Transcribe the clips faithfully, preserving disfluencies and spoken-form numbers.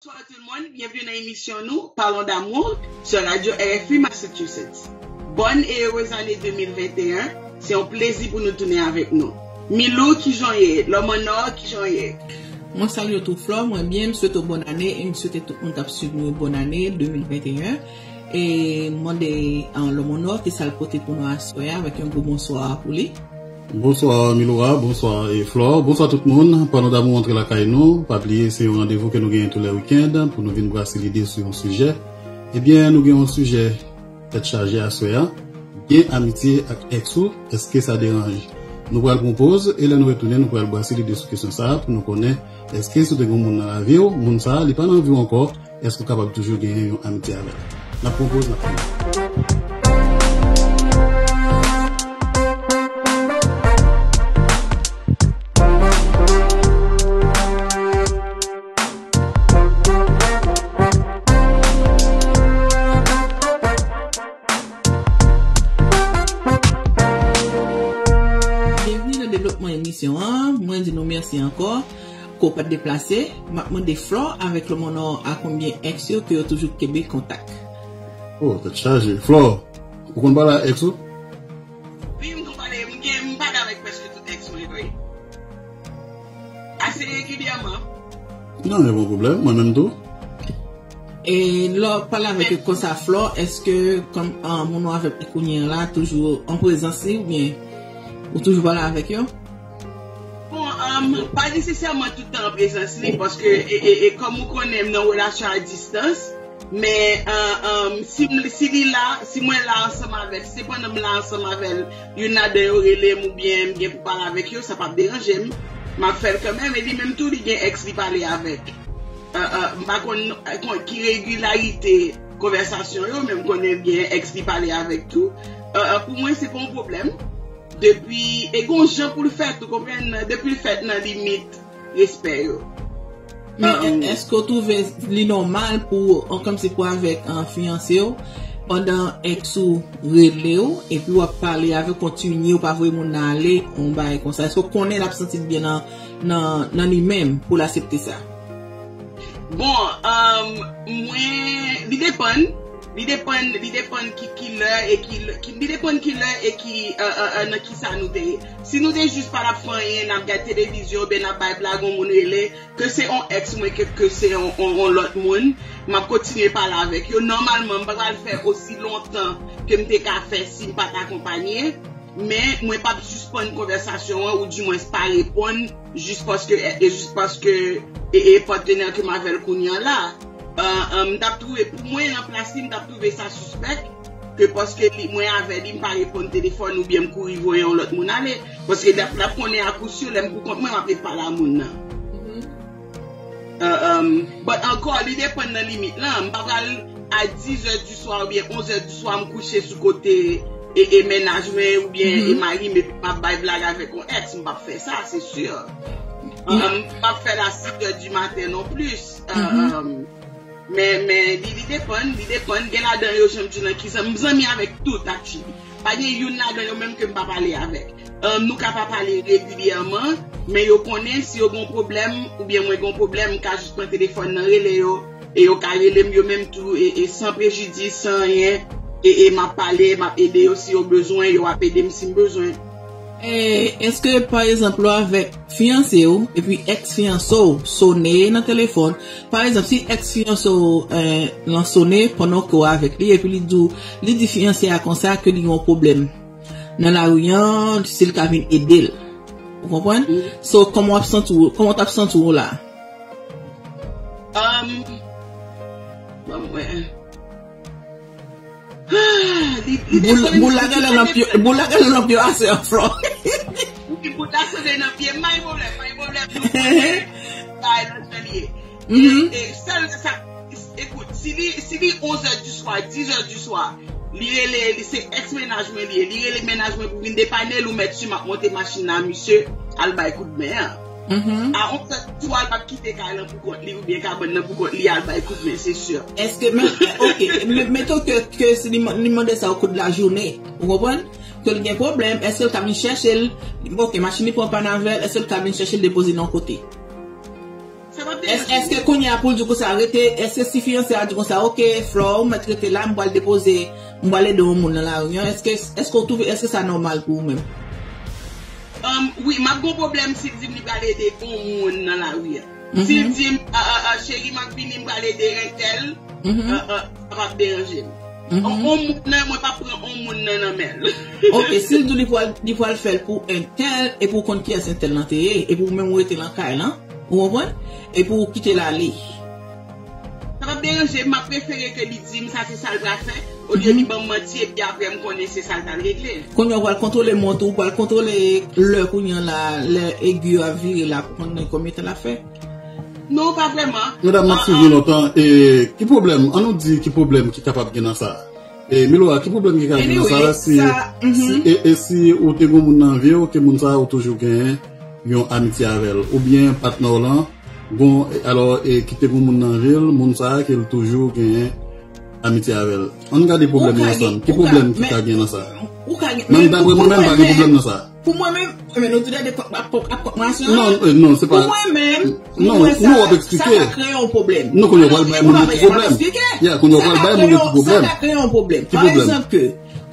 Bonsoir tout le monde, bienvenue dans l'émission Nous Parlons d'amour sur Radio R F I Massachusetts. Bonne et heureuse année deux mille vingt et un. C'est un plaisir pour nous tourner avec nous. Milou, kijan w ye? Lòmònò, kijan w ye? Mwen salye w tou Flò, mwen byen, m swete w bòn ane e m swete tout moun k ap swiv nou bòn ane de mil venteyen. E m mande an Lòmònò kisa l pote pou nou aswè a avèk yon gwo bonswa pou li. Bonswa Miloura, bonswa e Flò, bonswa tout moun. Parlons d'amour antre lakay nou. Pa bliye se yon randevou ke nou genyen tou lè wikenn pou nou vin brase lide sou yon sijè. Ebyen nou gen yon sijè tèt chaje aswè a. Gen amitye ak ex ou, èske sa deranje? Nou pral pran poz e lè nou retounen nou pral brase lide sou kesyon sa a pou nou konnen èske si w te gen yon moun nan lavi w, moun sa a li pa nan vi w ankò, èske w kapab toujou genyen yon amitye avè l? N ap pran poz, n ap tounen. Byenvni nan devlopman emisyon an. Mwen di nou mèsi ankò. Ke w pa t deplase, m ap mande Flò avèk Lòmònò a konbyen ex yo ke yo toujou kenbe kontak. Oh, tèt chaje. Flò, ou konn pale ak ex ou? Wi, m konn pale, m gen, m pale avèk prèske tout ex mwen, wi. Ase regilyèman. Non, gen yon pwoblèm, mwen menm tou. E lè w pale avèk yo konsa Flò, èske kòm ah, moun ou avèk li kounye a la toujou an prezans li oubyen ou toujou pale avèk yo? Bon, um, pa nesesèman tout tan an prezans li, paske e, e, e kòm ou konnen m nan relasyon a distans, men uh, um, si, m- si li la, si mwen la ansanm avè l, si se pandan m la ansanm avè l, youn ladan yo rele m oubyen m gen pou pale avèk yo, sa p ap deranje m. M ap fè l kanmenm, e li menm tou li gen ex li pale avèk. Uh, uh, m pa konn uh, kon- ki regilarite konvèsasyon yo, men m konnen l gen ex li pale avèk tou. Uh, uh, pou mwen, se pa yon pwoblèm. Depi, e gon jan pou l fèt, ou konprann, depi l fèt nan limit respè yo. Men èske w twouve li nòmal pou an kòmsi pou avèk an fiyanse w pandan ex ou rele w epi w ap pale avèk kontinye ou pa voye moun nan ale yon bagay konsa èske w konnen l ap santi l byen nan nan nan li menm pou l aksepte sa? Bon, um, mwen, li depann. Li depann, li depann ki, ki lè e ki, ki li depann ki lè e ki uh, uh, uh, nan ki sa nou te ye. Si nou te jis pa t ap fè anyen, n ap gad televizyon oubyen n ap bay blag, yon moun rele, ke se yon ex mwen, ke, ke se yon, yon, yon lòt moun, m ap kontinye pale avèk yo. Nòmalman, m pa pral fè osi lontan ke m te ka fè si m pa t akonpanye. Men mwen p ap sispann konvèsasyon an oudimwens pa reponn jis paske e jis paske e e patnè ke m avè l kounye a la. M t ap twouve pou mwen nan plas li m t ap twouve sa sispèk ke paske li mwen avè li m pa reponn telefòn oubyen m kouri voye yon lòt moun ale. Paske l ap l ap konnen akousir lè m pou kont mwen m ap ret pale a moun nan. But ankò, li depann nan limit lan. M pa pral a dizè di swa oubyen onzè di swa m kouche sou kote e, e mennaj mwen oubyen e mari m epi m ap bay blag avèk yon ex, m p ap fè sa, se si. M p ap fè l a sis è di maten non plis. Men, men li, li depann, li depann. Gen ladan yo, jan m di w lan, ki zanmi, m zanmi avèk tout, actually. Pa gen youn ladan yo menm ke m pa pale avèk. Nou ka pa pale regilyèman, men yo konnen si yo gen yon pwoblèm oubyen mwen gen yon pwoblèm, m ka jis pran telefòn nan rele yo, e yo ka rele m yo menm tou, e, e san prejidis, san anyen, e, e m ap pale, m ap ede yo si yo bezwen, yo ap ede m si m bezwen. E èske, pa egzanp, lè w avèk fiyanse w, epi ex fiyanse w sone nan telefòn, pa egzanp, si ex fiyanse w lan sone pandan ke w avèk li, epi li di w, li di fiyanse a konsa ke li gen yon pwoblèm nan lari an, si l ka vin ede l. Ou konprann? So, kòman w ap santi w, kòman w t ap santi w la? Ban mwen. Ah, li, li depann. Boul la genlè nan pye, boul la genlè nan pye aswè an Flò. Wi, boul la sot nan pye m, pa gen pwoblèm, pa gen pwoblèm. Nou konnen bagay lan jan li ye. E, e sèl sa, ekout, si li, si li onzè di swa, dizè di swa, li rele, li se ex mennaj mwen li ye, li rele mennaj mwen pou vin depanne l, ou mèt si m ap monte machin nan misye, al bay kout men an. A onzè di swa, l p ap kite kay lan pou kont li oubyen kabann nan pou kont li al bay kout men, se si. Èske, men, ok, men, mettons ke, ke si li, li mande sa o kou de la jounen, ou konprann? Ke l gen pwoblèm, èske l ka vin chèche l? Ok, machin li pran pàn avè l, èske l ka vin chèche l depoze l yon kote? Sa p ap Èske, èske kounye a pou l di konsa rete, èske si fiyanse a di konsa, "Ok, Flò, ou mèt rete la, m pral depoze, m pral ede yon moun nan lari an," èske, èske ou twouve, èske sa nòmal pou ou menm? Um, wi, m ap gon pwoblèm si l di m li pral ede yon moun nan lari a. Si l di m, "Ah, ah, ah, cheri, m ap vini, m pral ede entèl," ah, ah, sa p ap deranje m. On, on moun nan, mwen p ap pran on moun nan nan men l. Ok, si l di w li pral, li pral fè l pou entèl, epi w konn kiyès entèl lan te ye, epi w menm ou rete nan kay lan, ou konprann? Epi w kite l ale. Sa p ap deranje m, m ap prefere ke li di m sa se sa l pral fè, olye li ban m manti, epi apre m konnen se sa l pral regle. Kounye a w pral kontwole mont ou, w pral kontwole lè kounye a la, lè egi yo ap vire la, pou konnen konbyen tan l ap fè. Non, pa vrèman. Medam, m ap swiv nou lontan. E, ki pwoblèm? An nou di ki pwoblèm ki kapab gen nan sa? E, Milora, ki pwoblèm ki ka gen nan sa? Anyway, Si, sa, mhm. si, e, e si ou te gon moun nan vi w, ke moun sa ou toujou gen yon amitye avè l? Oubyen patnè w lan, gon, e, alò, e, ki te gon moun nan vi l, moun sa ke l toujou gen amitye avè l. Ann gade pwoblèm yo ansanm. Ki pwoblèm ki ka gen nan sa? Ou ka gen, Menm dapre mwen menm, pa gen pwoblèm nan sa. Pou mwen menm, men nou tou lè de ap pran sou Non, eh, non, se pa. Pou mwen menm, Non, mwen sa, nou w ap sa eksplike. ka kreye yon pwoblèm. Non, kounye a w pral bay moun yo pou pwoblèm. Ya, kounye a w pral bay moun yo pou pwoblèm. Sa ka kreye yon pwoblèm. Ki Pa pwoblèm? Egzanp ke,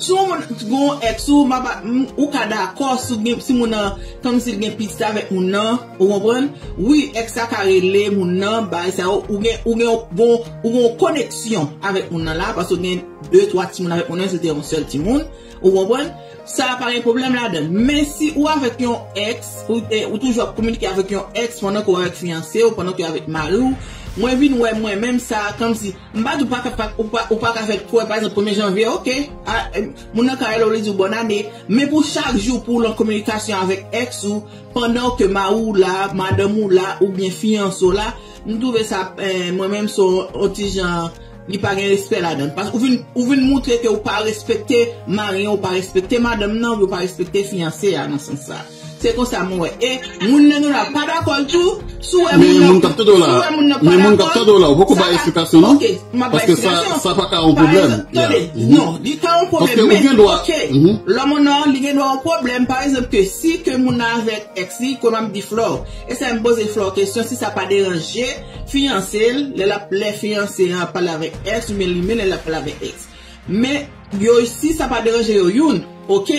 si yon moun gon èks ou, m ap, m, ou ka dakò si w gen, si moun nan, kòmsi l gen pitit avèk moun nan, ou konprann? Wi, èks la ka rele moun nan, bay sa yo, ou gen, ou gen, gon, ou gen yon koneksyon avèk moun nan la, paske w gen de, twa timoun avèk moun nan, se te yon sèl timoun, ou konprann? Sa pa gen pwoblèm ladan. Men si ou avèk yon èks, ou, e, ou toujou ap kominike avèk yon èks pandan ke w avèk fiyanse w, pandan ke w avèk mari w, mwen vin wè mwen menm sa, kòmsi, m pa di w pa ka, pa, ou pa, ou pa ka fè l kwè, pa egzanp, premye janvye, ok, a, e, moun nan ka rele w, li di w bòn ane, men pou chak jou pou w lan kominikasyon avèk èks ou, pandan ke mari w la, madanm ou la, oubyen fiyanse w la, m twouve sa, e, mwen menm, se yon, yon ti jan, li pa gen respè ladan l. Paske ou vin, ou vin moutre ke ou pa respekte mari an, ou pa respekte madanm nan, ou pa respekte fiyanse a nan sans sa. Se konsa mwen wè. E moun nan nou la pa dakò l tou, si w wè Men moun nan, moun k ap tande w la, si w wè moun nan pa men moun k ap dakò l, tande w la, ou poko sa bay pa, eksplikasyon, non? ok, m ap bay Paske sa, eksplikasyon. Sa pa ka yon Pa pwoblèm. egzanp, tande, Mhm. non, li ka yon pwoblèm, Paske ou men, gen dwa. ok, Mhm. lòm ou nan, li gen dwa yon pwoblèm, pa egzanp, ke si ke moun nan avèk èks li, kòm m ap di Flò, e sa m poze Flò kesyon, si sa pa deranje fiyanse l, lè l ap, lè fiyanse an ap pale avèk èks, oubyen li menm lè l ap pale avèk èks. Men, yo, si sa pa deranje yo youn, ok.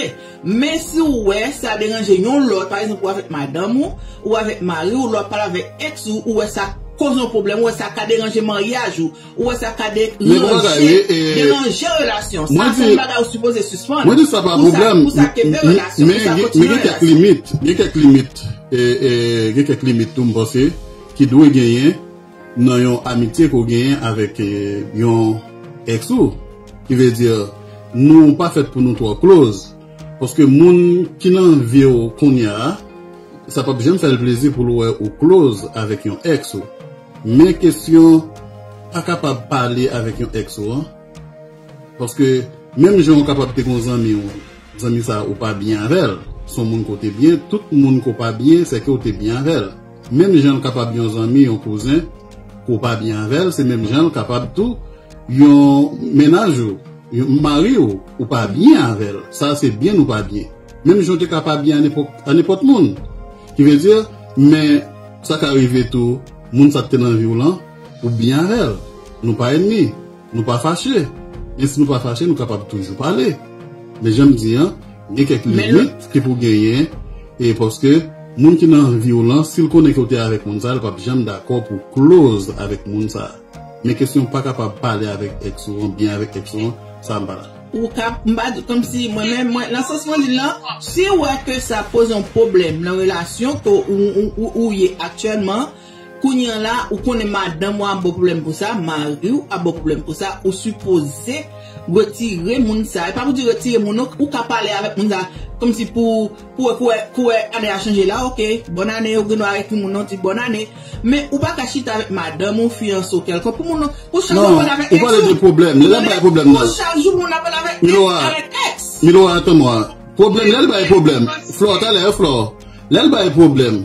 Men si w wè sa deranje yon lòt, pa egzanp, ou avèk madanm ou, ou avèk mari w, lè w ap pale avèk èks ou, ou wè sa koz yon pwoblèm, ou wè sa ka deranje maryaj ou, ou wè sa ka de, Men bon bagay, ranje, e, e, deranje relasyon. Sa mwen se di, yon bagay ou sipoze sispann. Mwen di sa pa Pou sa, pwoblèm. Pou sa kenbe M- relasyon, Men pou sa gen, kontinye men gen kèk relasyon. Limit, gen kèk limit, e, e, gen kèk limit tou m panse ki dwe genyen nan yon amitye ke w genyen avèk, e, yon èks ou. Ki vle di, nou pa fèt pou nou twò close. Paske moun ki nan vi w kounye a, sa p ap janm fè l plezi pou l wè ou close avèk yon èks ou. Men kesyon pa kapab pale avèk yon èks ou an. Paske menm jan w kapab te gon zanmi w, zanmi sa ou pa byen avè l. Se yon moun ke w te byen, tout moun ke w pa byen, se ke w te byen avè l. Menm jan l kapab yon zanmi, yon kouzen, ke w pa byen avè l, se menm jan l kapab tou yon mennaj ou, yon mari w, ou pa byen avè l. Sa se byen nou pa byen. Menm jan w te ka pa byen a nenpòt, a nenpòt moun. Ki vle di, men sa ka rive tou, moun sa k te nan vi w lan, ou byen avè l. Nou pa ènmi. Nou pa fache. Men si nou pa fache, nou kapab toujou pale. Men jan m di an, gen kèk limit ki pou genyen, e paske moun ki nan vi w lan, si l konnen ke w te avèk moun sa, l p ap janm dakò pou close avèk moun sa. Men kesyon pa kapab pale avèk èks ou an, byen avèk èks ou an, sa m pa la. Ou ka, m pa di, kòmsi mwen menm, mwen, nan sans mwen di lan, si w wè ke sa poze yon pwoblèm nan relasyon ke ou, ou, ou, ou ye aktyèlman, kounye a la, ou konnen madanm ou ap ba w pwoblèm pou sa, mari w ap ba w pwoblèm pou sa, ou sipoze retire moun sa. E pa pou di retire moun, ou, ou ka pale avèk moun sa, kòmsi pou, pou wè, pou wè, pou wè ane a chanje la, ok, bòn ane, ou gen dwa ekri moun nan, di bòn ane, men ou pa ka chita avèk madanm ou, fiyanse w kèlkonk, pou moun nan, pou chak jou pale avèk èks ou. Non, ou pale de pwoblèm, lè l ap bay pwoblèm nan. Pou chak jou moun ap pale avèk èks, avèk èks. Milora, tann mwen. Pwoblèm, lè l bay pwoblèm. Flò, talè, Flò. Lè l bay pwoblèm,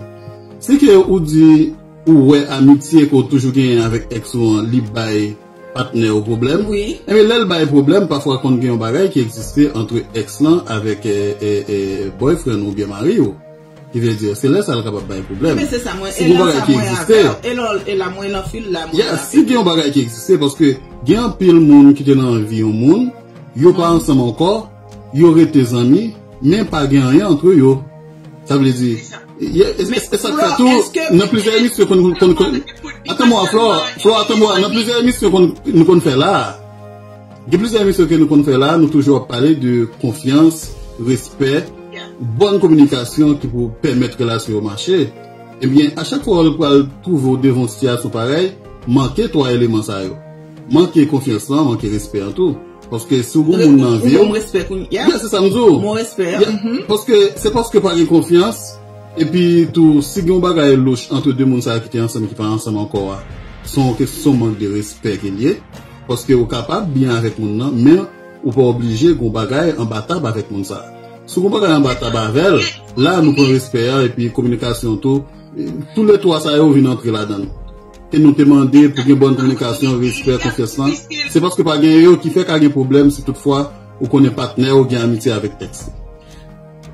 si ke ou di ou wè amitye ke w toujou genyen avèk èks ou an, li bay patnè w pwoblèm, Wi. Ebyen, lè l bay pwoblèm, pafwa konn gen yon bagay ki egziste antre èks lan avèk, e, e, e, boyfriend ou byen mari w. Ki vle di, se lè sa l kapab bay pwoblèm. Men se sa mwen, si e gon la bagay sa ki mwen egziste, avè w, e lò, e la mwen nan fil la, mwen yeah, la si gen yon bagay ki egziste, paske gen anpil moun ki te nan vi yon moun, yo pa ansanm ankò, yo rete zanmi, men pa gen anyen antre yo. Sa vle di, yeah, e, e, e sa k fè tou, nan plizyè emisyon, konn, konn, konn, atann mwa, Flora, Flora, atann mwa, nan plizyè emisyon konn, nou konn fè la a. Gen plizyè emisyon ke nou konn fè la, nou toujou ap pale de konfyans, respè, bòn kominikasyon ki pou pèmèt relasyon yo mache. Ebyen, a chak fwa w pral twouve w devan yon sitiyasyon parèy, manke twa eleman sa yo. Manke konfyans lan, manke respè an tou. Paske si w gen moun nan vi w, yeah, se sa m di w. Yeah, paske se paske pa gen konfyans, epi tou, si gen yon bagay louch ant de moun sa yo ki te ansanm, ki pa ansanm ankò a, se yon kesyon mank de respè ke l ye. Paske ou kapab byen avèk moun nan, men ou pa oblije gon bagay anba tab avèk moun sa. Si gon bagay anba tab avè l, la nou pran respè a epi kominikasyon tou. Tou le twa sa yo vin antre ladan l. E nou te mande pou gen bòn kominikasyon, respè, konfyans lan. Se paske pa gen yo ki fè ka gen pwoblèm si toutfwa ou konnen patnè w gen amitye avèk tèks li.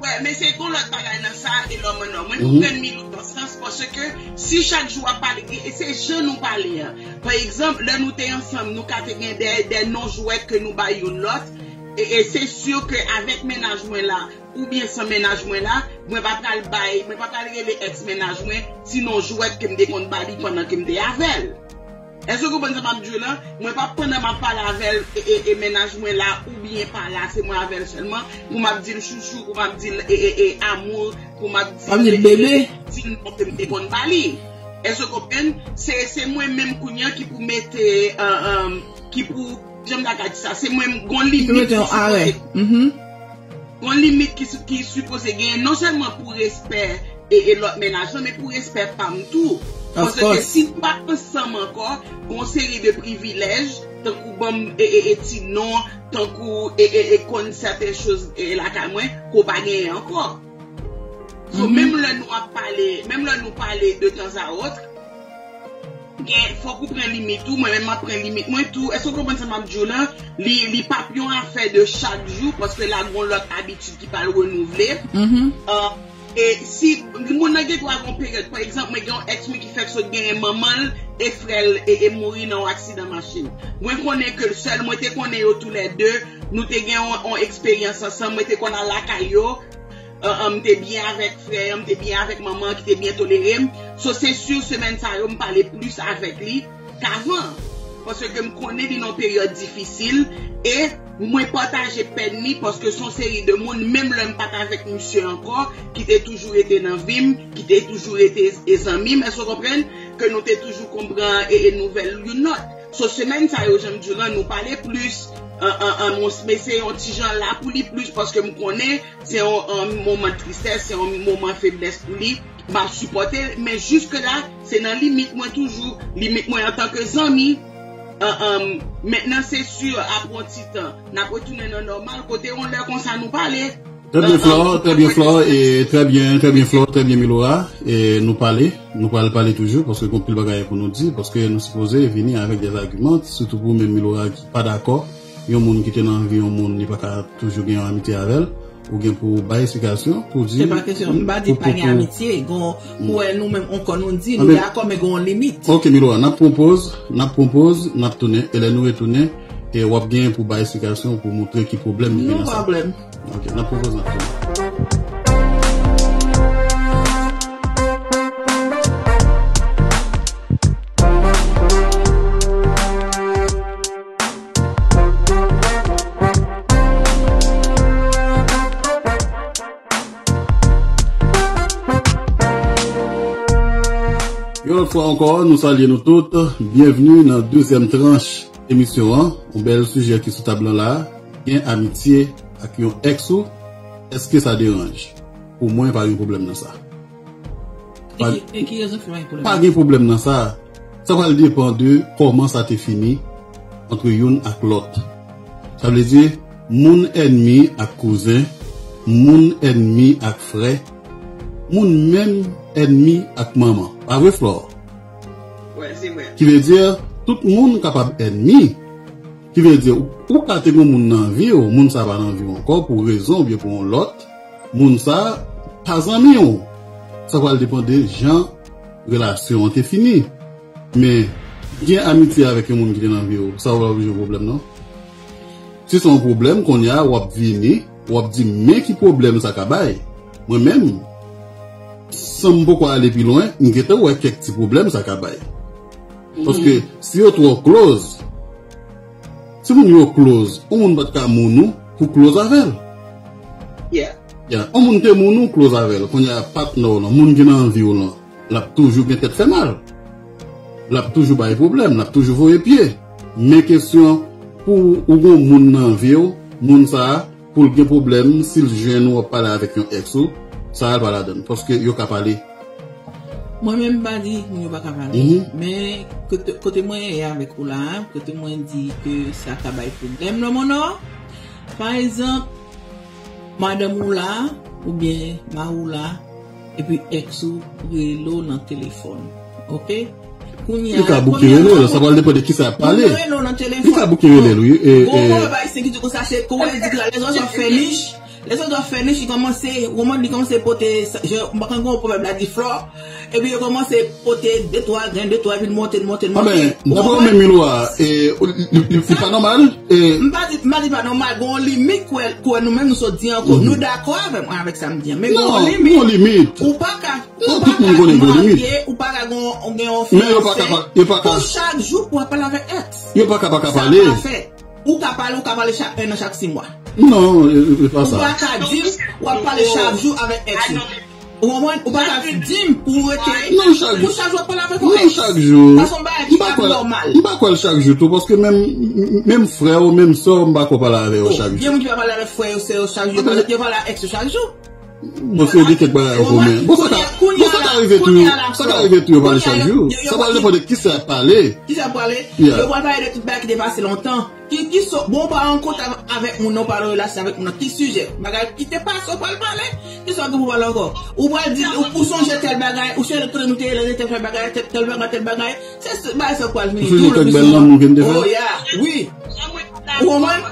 Wè, men se gon lòt bagay nan sa, e lò mwen non. Mwen konprann Milou nan sans, paske si chak jou w ap pale, e se jan nou pale an. Pa egzanp, lè nou te ansanm, nou ka te gen de, de non jwèt ke nou bay youn lòt, e, e se si ke avèk mennaj mwen la, oubyen san mennaj mwen la, mwen pa pral bay, mwen pa pral rele èks mennaj mwen, ti non jwèt ke m te konn ba li pandan ke m te avè l. Èske w konprann sa m ap di w lan? Mwen p ap pandan m ap pale avè l, e, e, e mennaj mwen la, oubyen pa la, se mwen avè l sèlman, pou m ap di l chouchou, pou m ap di l, e, e, e, amour, pou m ap di l, e, e, e, ti non ke m te konn ba li. Èske w konprann? Se, se mwen menm kounye a ki pou mete, e, e, ki pou, jan m ta ka di sa, se mwen menm gon limit ki sipoze, gon limit ki, ki sipoze genyen, non sèlman pou respè e, e lòt mennaj lan, men pou respè pa m tou. Paske si nou pa ansanm ankò, gon seri de privilèj, tankou ban m, e, e, e ti non, tankou, e, e, e konn sèten choz, e, lakay mwen, ke w pa genyen ankò. So, menm lè nou ap pale, menm lè nou pale de tan a wòt, gen, fòk ou pran limit ou, mwen menm m ap pran limit mwen tou. Èske w konprann sa m ap di w lan? Li, li p ap yon afè de chak jou, paske la gon lòt abitid ki pral renouvle. Euh, e si moun nan gen dwa gon peryòd, pa egzanp, mwen gen yon èks mwen ki fèk sot genyen manman l e frè l e, e mouri nan yon aksidan machin. Mwen konnen ke l sèl, mwen te konnen yo toulède, nou te gen yon, yon eksperyans ansanm, mwen te konn al lakay yo, euh, euh, m te byen avèk frè an, m te byen avèk manman an ki te byen tolere m. So, se si semèn sa yo, m pale plis avèk li k avan. Paske m konnen li nan yon peryòd difisil e mwen pataje pèn li paske se yon seri de moun, menm lè m pa t avèk misye ankò, ki te toujou rete nan vi m, ki te toujou rete e zanmi m, èske w konprann? Ke nou te toujou konprann e, e nouvèl youn lòt. So, semèn sa yo, jan m di w lan, nou pale plis, an, an, an, mwen, m eseye yon ti jan la pou li plis paske m konnen se yon, yon moman tristès, se yon moman feblès pou li. M ap sipòte l, men jiske la, se nan limit mwen toujou. Limit mwen antanke zanmi. An, an, mentnan, se si, apre yon ti tan, n ap retounen nan nòmal, kote yon lè konsa nou pale. Trè byen, Flore, trè byen, Flore, e trè byen, trè byen, Flore, trè byen, Milora. E nou pale, nou pral pale toujou, paske gon pil bagay pou nou di, paske nou sipoze vini avèk dè agiman, sitou pou menm Milora ki pa dakò, yon moun ki te nan vi yon moun, li pa ka toujou gen yon amitye avè l, ou gen pou bay esplikasyon, pou di... Se pa kesyon, m pa di pa gen amitye, gon, pou wè nou menm, on kò nou di, nou dakò, men gon yon limit. Ok, Milora, n ap pran poz, n ap pran poz, n ap tounen, e lè nou retounen, e w ap gen pou bay esplikasyon, pou montre ki pwoblèm ki gen nan sa. No problem. Ok, n ap pran poz, n ap tounen. Yon lòt fwa ankò, nou salye nou tout. Byenvni nan dezyèm tranch emisyon an, yon bèl sijè ki sou tab lan la, gen amitye ak yon èks ou, èske sa deranje? Pou mwen, pa gen pwoblèm nan sa. Pa, e ki, e ki rezon ki pa gen pwoblèm? Pa gen pwoblèm nan sa. Sa pral depann de kòman sa te fini antre youn ak lòt. Sa vle di, moun ènmi ak kouzen, moun ènmi ak frè, moun menm ènmi ak manman. Pa vre, Flore? Wè, se vre. Ki vle di, tout moun kapab ènmi. Ki vle di, ou, ou ka te gen moun nan vi w, moun sa pa nan vi w ankò pou rezon oubyen pou yon lòt, moun sa pa zanmi w. Sa pral depann de jan relasyon an te fini. Men, gen amitye avèk yon moun ki te nan vi w, sa w pa oblije yon pwoblèm, non. Si se yon pwoblèm, kounye a, w ap vini, w ap di, men ki pwoblèm sa ka bay. Mwen menm, san m poko ale pi lwen, m gentan wè kèk ti pwoblèm sa ka bay. Paske si yo twò close, si moun yo close, yon moun pa t ka moun ou pou close avè l. Yeah. Ya, yon moun te moun ou close avè l. Kounye a, patnè w lan, moun ki nan vi w lan, l ap toujou gen tèt fè mal. L ap toujou bay pwoblèm, l ap toujou voye pye. Men kesyon pou ou gon moun nan vi w, moun sa a, pou l gen pwoblèm, si l jwenn ou ap pale avèk yon ex ou, sa a l pa ladan l. Paske yo ka pale. Mwen menm m pa di moun yo pa ka pale. Men kote, kote mwen ye avèk ou la, kote mwen di ke sa ka bay pwoblèm nan mwen non. Pa egzanp, madanm ou la, oubyen mari w la, epi ex ou rele w nan telefòn. Oke? Kounye a, Li ka bouke rele l, sa pral depann de kisa y ap pale. Moun rele w nan telefòn. Li ka bouke rele l, wi. E, Gon e, pwovèb ayisyen ki di konsa, se kou w di ke lèzòt fè nich. Lèzòt fè nich, li kòmanse, woman li kòmanse pote, sa- je- m pa konn gon pwovèb la di flò. Epi yo kòmanse pote de twa grenn, de twa, epi l monte, l monte, l a monte. men, daprè ou menm, Milwa, e, li, li, li pa nòmal, e, M pa di, m pa di pa nòmal, gon limit kwè, kwè nou menm nou sot di ankò. Nou dakò avè mwen avèk sa m di an. Men gon non, limit. Gon limit. Ou pa ka, Non, ou tout pa moun ka konnen gon limit. marye, ou pa ka gon, gon Men yo pa ka, yo pa ka, pou chak jou pou w ap pale avèk ex. Yo pa ka pa ka Sa pale. Pa fèt. Ou ka pale, ou ka pale chak en an, chak sis mwa. Non, e, e, e pa Ou sa. Pa ka di w ap pale chak jou avèk ex ou. Ou konprann? Ou pa ka di m pou w rete. Non, chak Pou chak jou w ap pale avèk Non, ex. Chak jou. Sa se yon bagay ki M pa pa kwè, nòmal. M pa kwè l chak jou tou, paske menm, menm frè w, menm sè w, m pa kwè pale avè yo chak jou. Gen moun ki pa pale avèk frè yo, sè yo chak jou. Yo pale, yo pale ak ex yo chak jou. Bon, se gen kèk bagay an komen. Bon, sa ka, bon, sa ka rive tou, sa ka rive tou, yo pale chak jou. Sa pral depann de kisa y ap pale. Kisa y ap pale? Yo pral pale de tout bagay ki te pase lontan. Ki, ki so, bon, ou pa an kontak avèk moun nan, ou pa nan relasyon avèk moun nan. Ki sijè? Bagay ki te pase, ou pral pale. Kisa w gen pou pale ankò? Ou pral di, ou, ou sonje tèl bagay, ou sonje kote nou te ye lè nou te fè bagay, tèl, tèl bagay, tèl bagay. Se, se bagay sa ou pral vini. Ou sonje kèk bèl lanmou ke n te fè? Oh, yeah, wi. Ou konprann?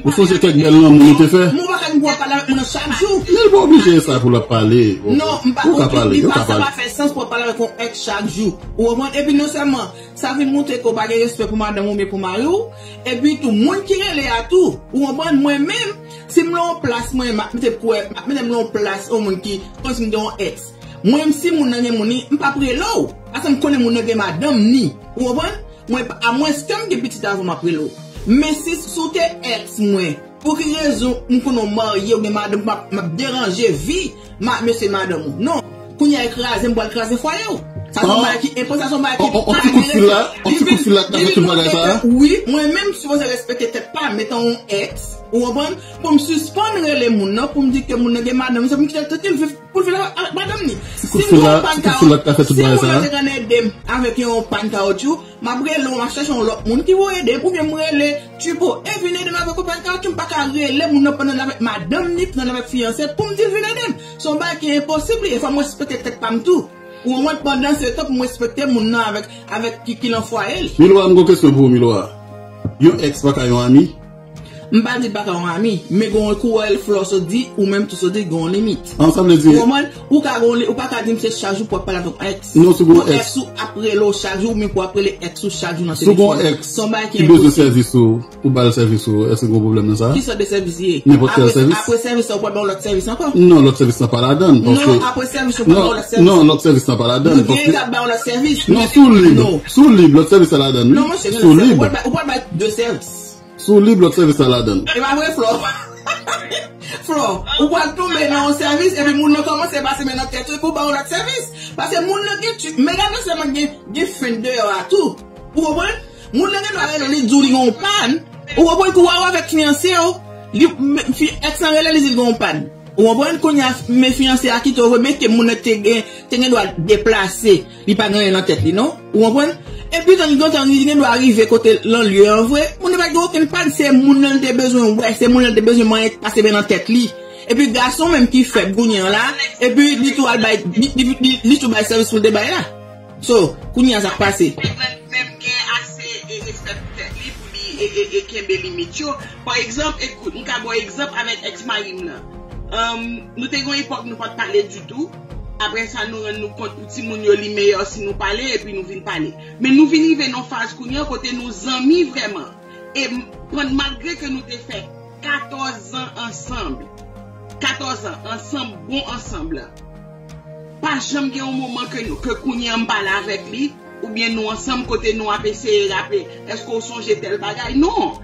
Ou sonje kèk bèl lanmou nou te fè? Mwen pa ka di m pou ap pale avèk moun nan chak jou. Men li pa oblije sa pou l ap pale. Non, m pa, Ou ka pale, li ou pa, ka sa pale. Pa fè sans pou w ap pale avèk yon ex chak jou. Ou konprann? Epi non sèlman, sa vin montre ke w pa gen respè pou madanm ou oubyen pou mari w. Epi tou, moun ki rele a tou. Ou konprann? Mwen menm, si m nan yon plas, mwen, m ap mete pou, m ap mete m nan yon plas yon moun ki, kòmsi m gen yon ex. Mwen menm, si moun nan gen moun li, m p ap rele w. Paske m konnen moun nan gen madanm ni. Ou konprann? Mwen, amwenske m gen pitit avè w, m ap rele w. Men si, si w te ex mwen, pou ki rezon m konnen w marye, ou gen madanm, m ap, m ap deranje vi ma, mesye madanm ou? Non. Kounye a, e kraze m, m pral kraze fwaye w. Sa se yon bagay ki enpòtan, sa se yon bagay ki. On, on, on ti kout fil la, on ti kout fil la k ta fè tout bagay sa a. Wi, mwen menm, m sipoze respekte tèt pa m, etan yon ex. Ou konprann? Pou m sispann rele moun nan, pou m di ke moun nan gen madanm, se pou m kite l trankil, viv pou l viv avèk madanm ni. Si m gen yon pàn kawotchou, si moun nan te konn ede m avèk yon pàn kawotchou, m ap rele w, m ap chèche yon lòt moun ki pou ede m, oubyen m rele Tchipo, e vin ede m avèk yon pàn kawotchou, m pa ka rele moun nan pandan l avèk madanm ni, pandan l avèk fiyanse, pou m di l vin ede m. Se yon bagay ki enposib li ye, fò m respekte tèt pa m tou. Ou konprann, pandan se tan pou m respekte moun nan avèk, avèk ki, ki nan fwaye li. Milwa, m gon kesyon pou ou, Milwa. Yon ex pa ka yon ami? M pa di l pa ka yon ami, men gen yon kou wè flò sot di, ou menm tou sot di, gen yon limit. An, sa vle di. Ou konprann? Ou ka gen yon li-, ou pa ka di m se chak jou pou w ap pale avèk yon ex. Non, si w gen yon ex. Ex ou ap rele w chak jou, oubyen pou w ap rele ex ou chak jou nan telefòn. Si w gen yon ex ki bezwen sèvis ou, ou ba l sèvis ou, èske gen yon pwoblèm nan sa? Ki sòt de sèvis li ye? Nenpòt kèl sèvis. Apre sèvis sa, ou pral ba yon lòt sèvis ankò? Non, lòt sèvis lan pa ladan l. Non, apre sèvis ou pral ba yon lòt sèvis. Non, lòt sèvis lan pa ladan l. Ou gen dwa ba yon lòt sèvis. Non, si w lib. Si w lib, lòt sèvis la ladan l, wi. Non, monchè, si w lib. Ou pral ba, ou pral ba de sèvis. Si w lib, lòt sèvis la ladan l. E pa vre, Flò? Flò, ou pral tonbe nan yon sèvis, epi moun nan kòmanse pase men nan tèt ou, epi ou ba yon lòt sèvis. Paske moun nan gen ti, medam nan sèlman gen, gen fent deyò a tou. Ou konprann? Moun nan gen dwa rele w, li di w li gen yon pàn. Ou konprann? Kou w avèk fiyanse w, li, men, fi, ex lan rele, li di l gen yon pàn. Ou konprann? Kounye a, men fiyanse a kite w vre, men ke moun nan te gen, te gen dwa deplase. Li pa gen anyen nan tèt li, non. Ou konprann? Epi, tan, gen tan, li gen dwa rive kote l an lye an vre. Moun nan pa gen okenn pàn, se moun nan li te bezwen wè, se moun nan li te bezwen manyen pase men nan tèt li. Epi, gason menm ki fèb kounye a la, epi li tou al bay, li, li, li, li tou bay sèvis pou l te bay la. So, kounye a sa k pase? Menm gen ase e respè pou tèt li, pou li e, e, e kenbe limit yo. Pa egzanp, ekout, m ka ba w egzanp avèk ex mari m nan. Ahn, nou te gen yon epòk nou pa t pale ditou. Apre sa, nou rann nou kont pou timoun yo, li meyè si nou pale, epi nou vin pale. Men nou vin rive nan faz kounye a kote nou zanmi vrèman. E m-, pann-, malgre ke nou te fè katòz an ansanm, katòz an ansanm, bon ansanm la, pa janm gen yon moman ke nou, ke kounye a m pale avèk li, oubyen nou ansanm kote nou ap eseye raple, èske w sonje tèl bagay? Non.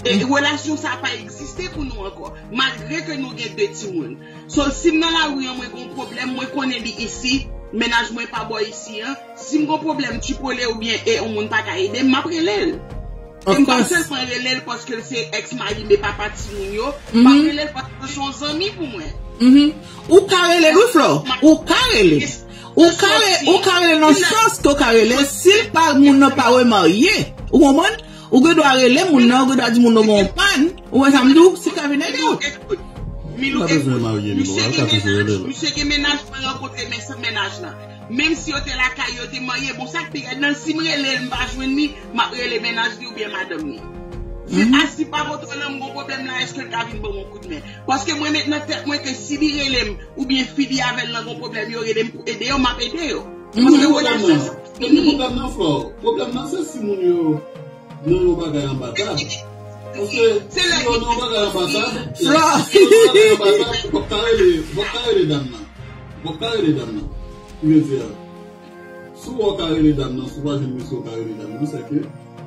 E relasyon sa pa egziste pou nou ankò, malgre ke nou gen de timoun. So, si m nan lari an, mwen gon pwoblèm, mwen konnen li isi, mennaj mwen pa bò isi an, si m gon pwoblèm, Chipole oubyen e yon moun pa ka ede m, m ap rele l. E m pa sèlman rele l paske l se èks mari m e papa timoun yo, m ap rele l paske l se yon zanmi pou mwen. Ou ka rele l wi, Flò. Ou ka rele l. Ou ka re-, ou ka rele l nan sans ke w ka rele l. Si l pa, moun nan pa remarye. Ou konprann? Ou gen dwa rele moun nan, ou gen dwa di moun nan gen yon pàn. Ou wè sa m di w? Si l ka vin ede w. Milo, ékout, misye gen mennaj, misye gen mennaj mwen rankontre, men san mennaj lan. Menm si yo te lakay yo, te marye, bon, sa k pi rèd nan, si m rele l, m pa jwenn li, m ap rele mennaj li oubyen madanm li. Di, a, si pa foto lan m gon pwoblèm la, èske l ka vin ban m yon kout men? Paske mwen met nan tèt mwen ke si li rele m, oubyen fi li avè l lan gon pwoblèm, yo rele m pou ede yo, m ap ede yo. Paske relasyon sa. Men ki pwoblèm nan, Flò? Pwoblèm nan se si moun yo nan yon bagay anba tab. Paske si yo nan yon bagay anba tab, si yo nan yon bagay anba tab, ou p ap ka rele, ou p ap ka rele dam nan. Ou p ap ka rele dam nan. Ki vle di, si w wè w ka rele dam nan, si w pa jwenn mesye w ka rele dam nan, se ke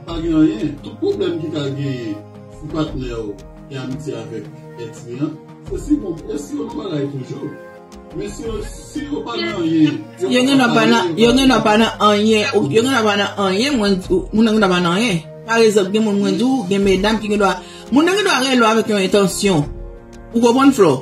pa gen anyen. Tout pwoblèm ki ka genyen si patnè w gen amitye avèk èks li an, se si bon, e si yo nan bagay toujou. Men si yo, si yo pa nan anyen, yo pa nan anyen. Yo gen dwa pa nan anyen, ou, yo gen dwa pa nan anyen, mwen, moun nan gen dwa pa nan anyen. Pa egzanp, gen moun mwen di w, gen medam ki gen dwa, moun nan gen dwa rele w avèk yon entansyon. Ou konprann, Flò?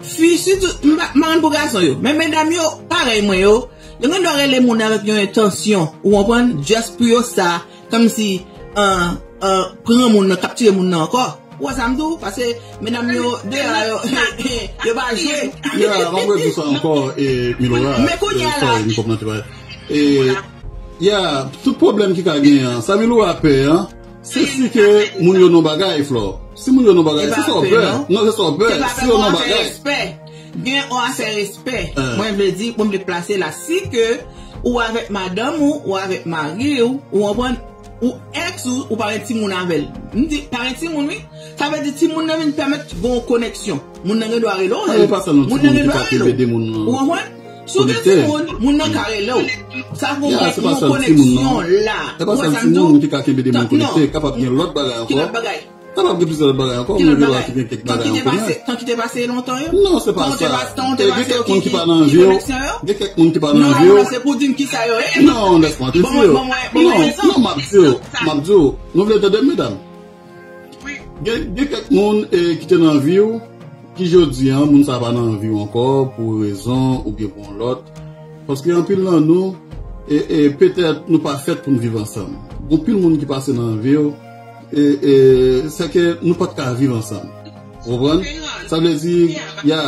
Fi, sitou, m pa, m pa konn pou gason yo, men medam yo, parèy mwen yo, yo gen dwa rele moun avèk yon entansyon, ou konprann? Just pou yo sa, kòmsi, an, an, pran moun nan, kaptire moun nan ankò. Ou wè sa m di w? Paske medam yo, deyò a yo, yo pa jwe. Ya, m ap redi sa ankò, e, Milora, men kounye a la, sorry, m konprann te pale. E, ya, tout pwoblèm ki ka genyen an, sa Milora pè an, se si ke moun yo nan bagay, Flò. Si moun yo nan bagay, se sa w pè. Non, se sa w pè. Si yo nan bagay. Gen yon afè respè. Mwen vle di, mwen vle plase la. Si ke ou avèk madanm ou, ou avèk mari w, ou konprann, ou èks ou, ou pa gen timoun avè l. M di, pa gen timoun, wi. Sa vle di, timoun nan vin pèmèt gon koneksyon. Moun nan gen dwa rele w. Moun nan gen dwa rele w. Ou konprann? Si w gen timoun, moun nan ka rele w. Sa gon koneksyon la. Ou wè sa m di w? Ki ka kenbe de moun konekte, kapab gen lòt bagay ankò. Kapab gen plizyè lòt bagay ankò, men gen lòt ki gen kèk bagay an komen. Tan ki te pase lontan yo? Non, se pa sa. Gen kèk moun ki pa nan vi w. Gen kèk moun ki pa nan vi w. Non, lès mwen te di w. Non, non, m ap di w. M ap di w. Nou vle tande m, medam? Gen, gen kèk moun, e, ki te nan vi w, ki jodi a, moun sa pa nan vi w ankò, pou rezon oubyen pou yon lòt. Paske anpil nan nou, e, e, petèt nou pa fèt pou n viv ansanm. Gon pil moun ki pase nan vi w, e, e, se ke nou pa t ka viv ansanm. Ou konprann? Sa vle di, ya,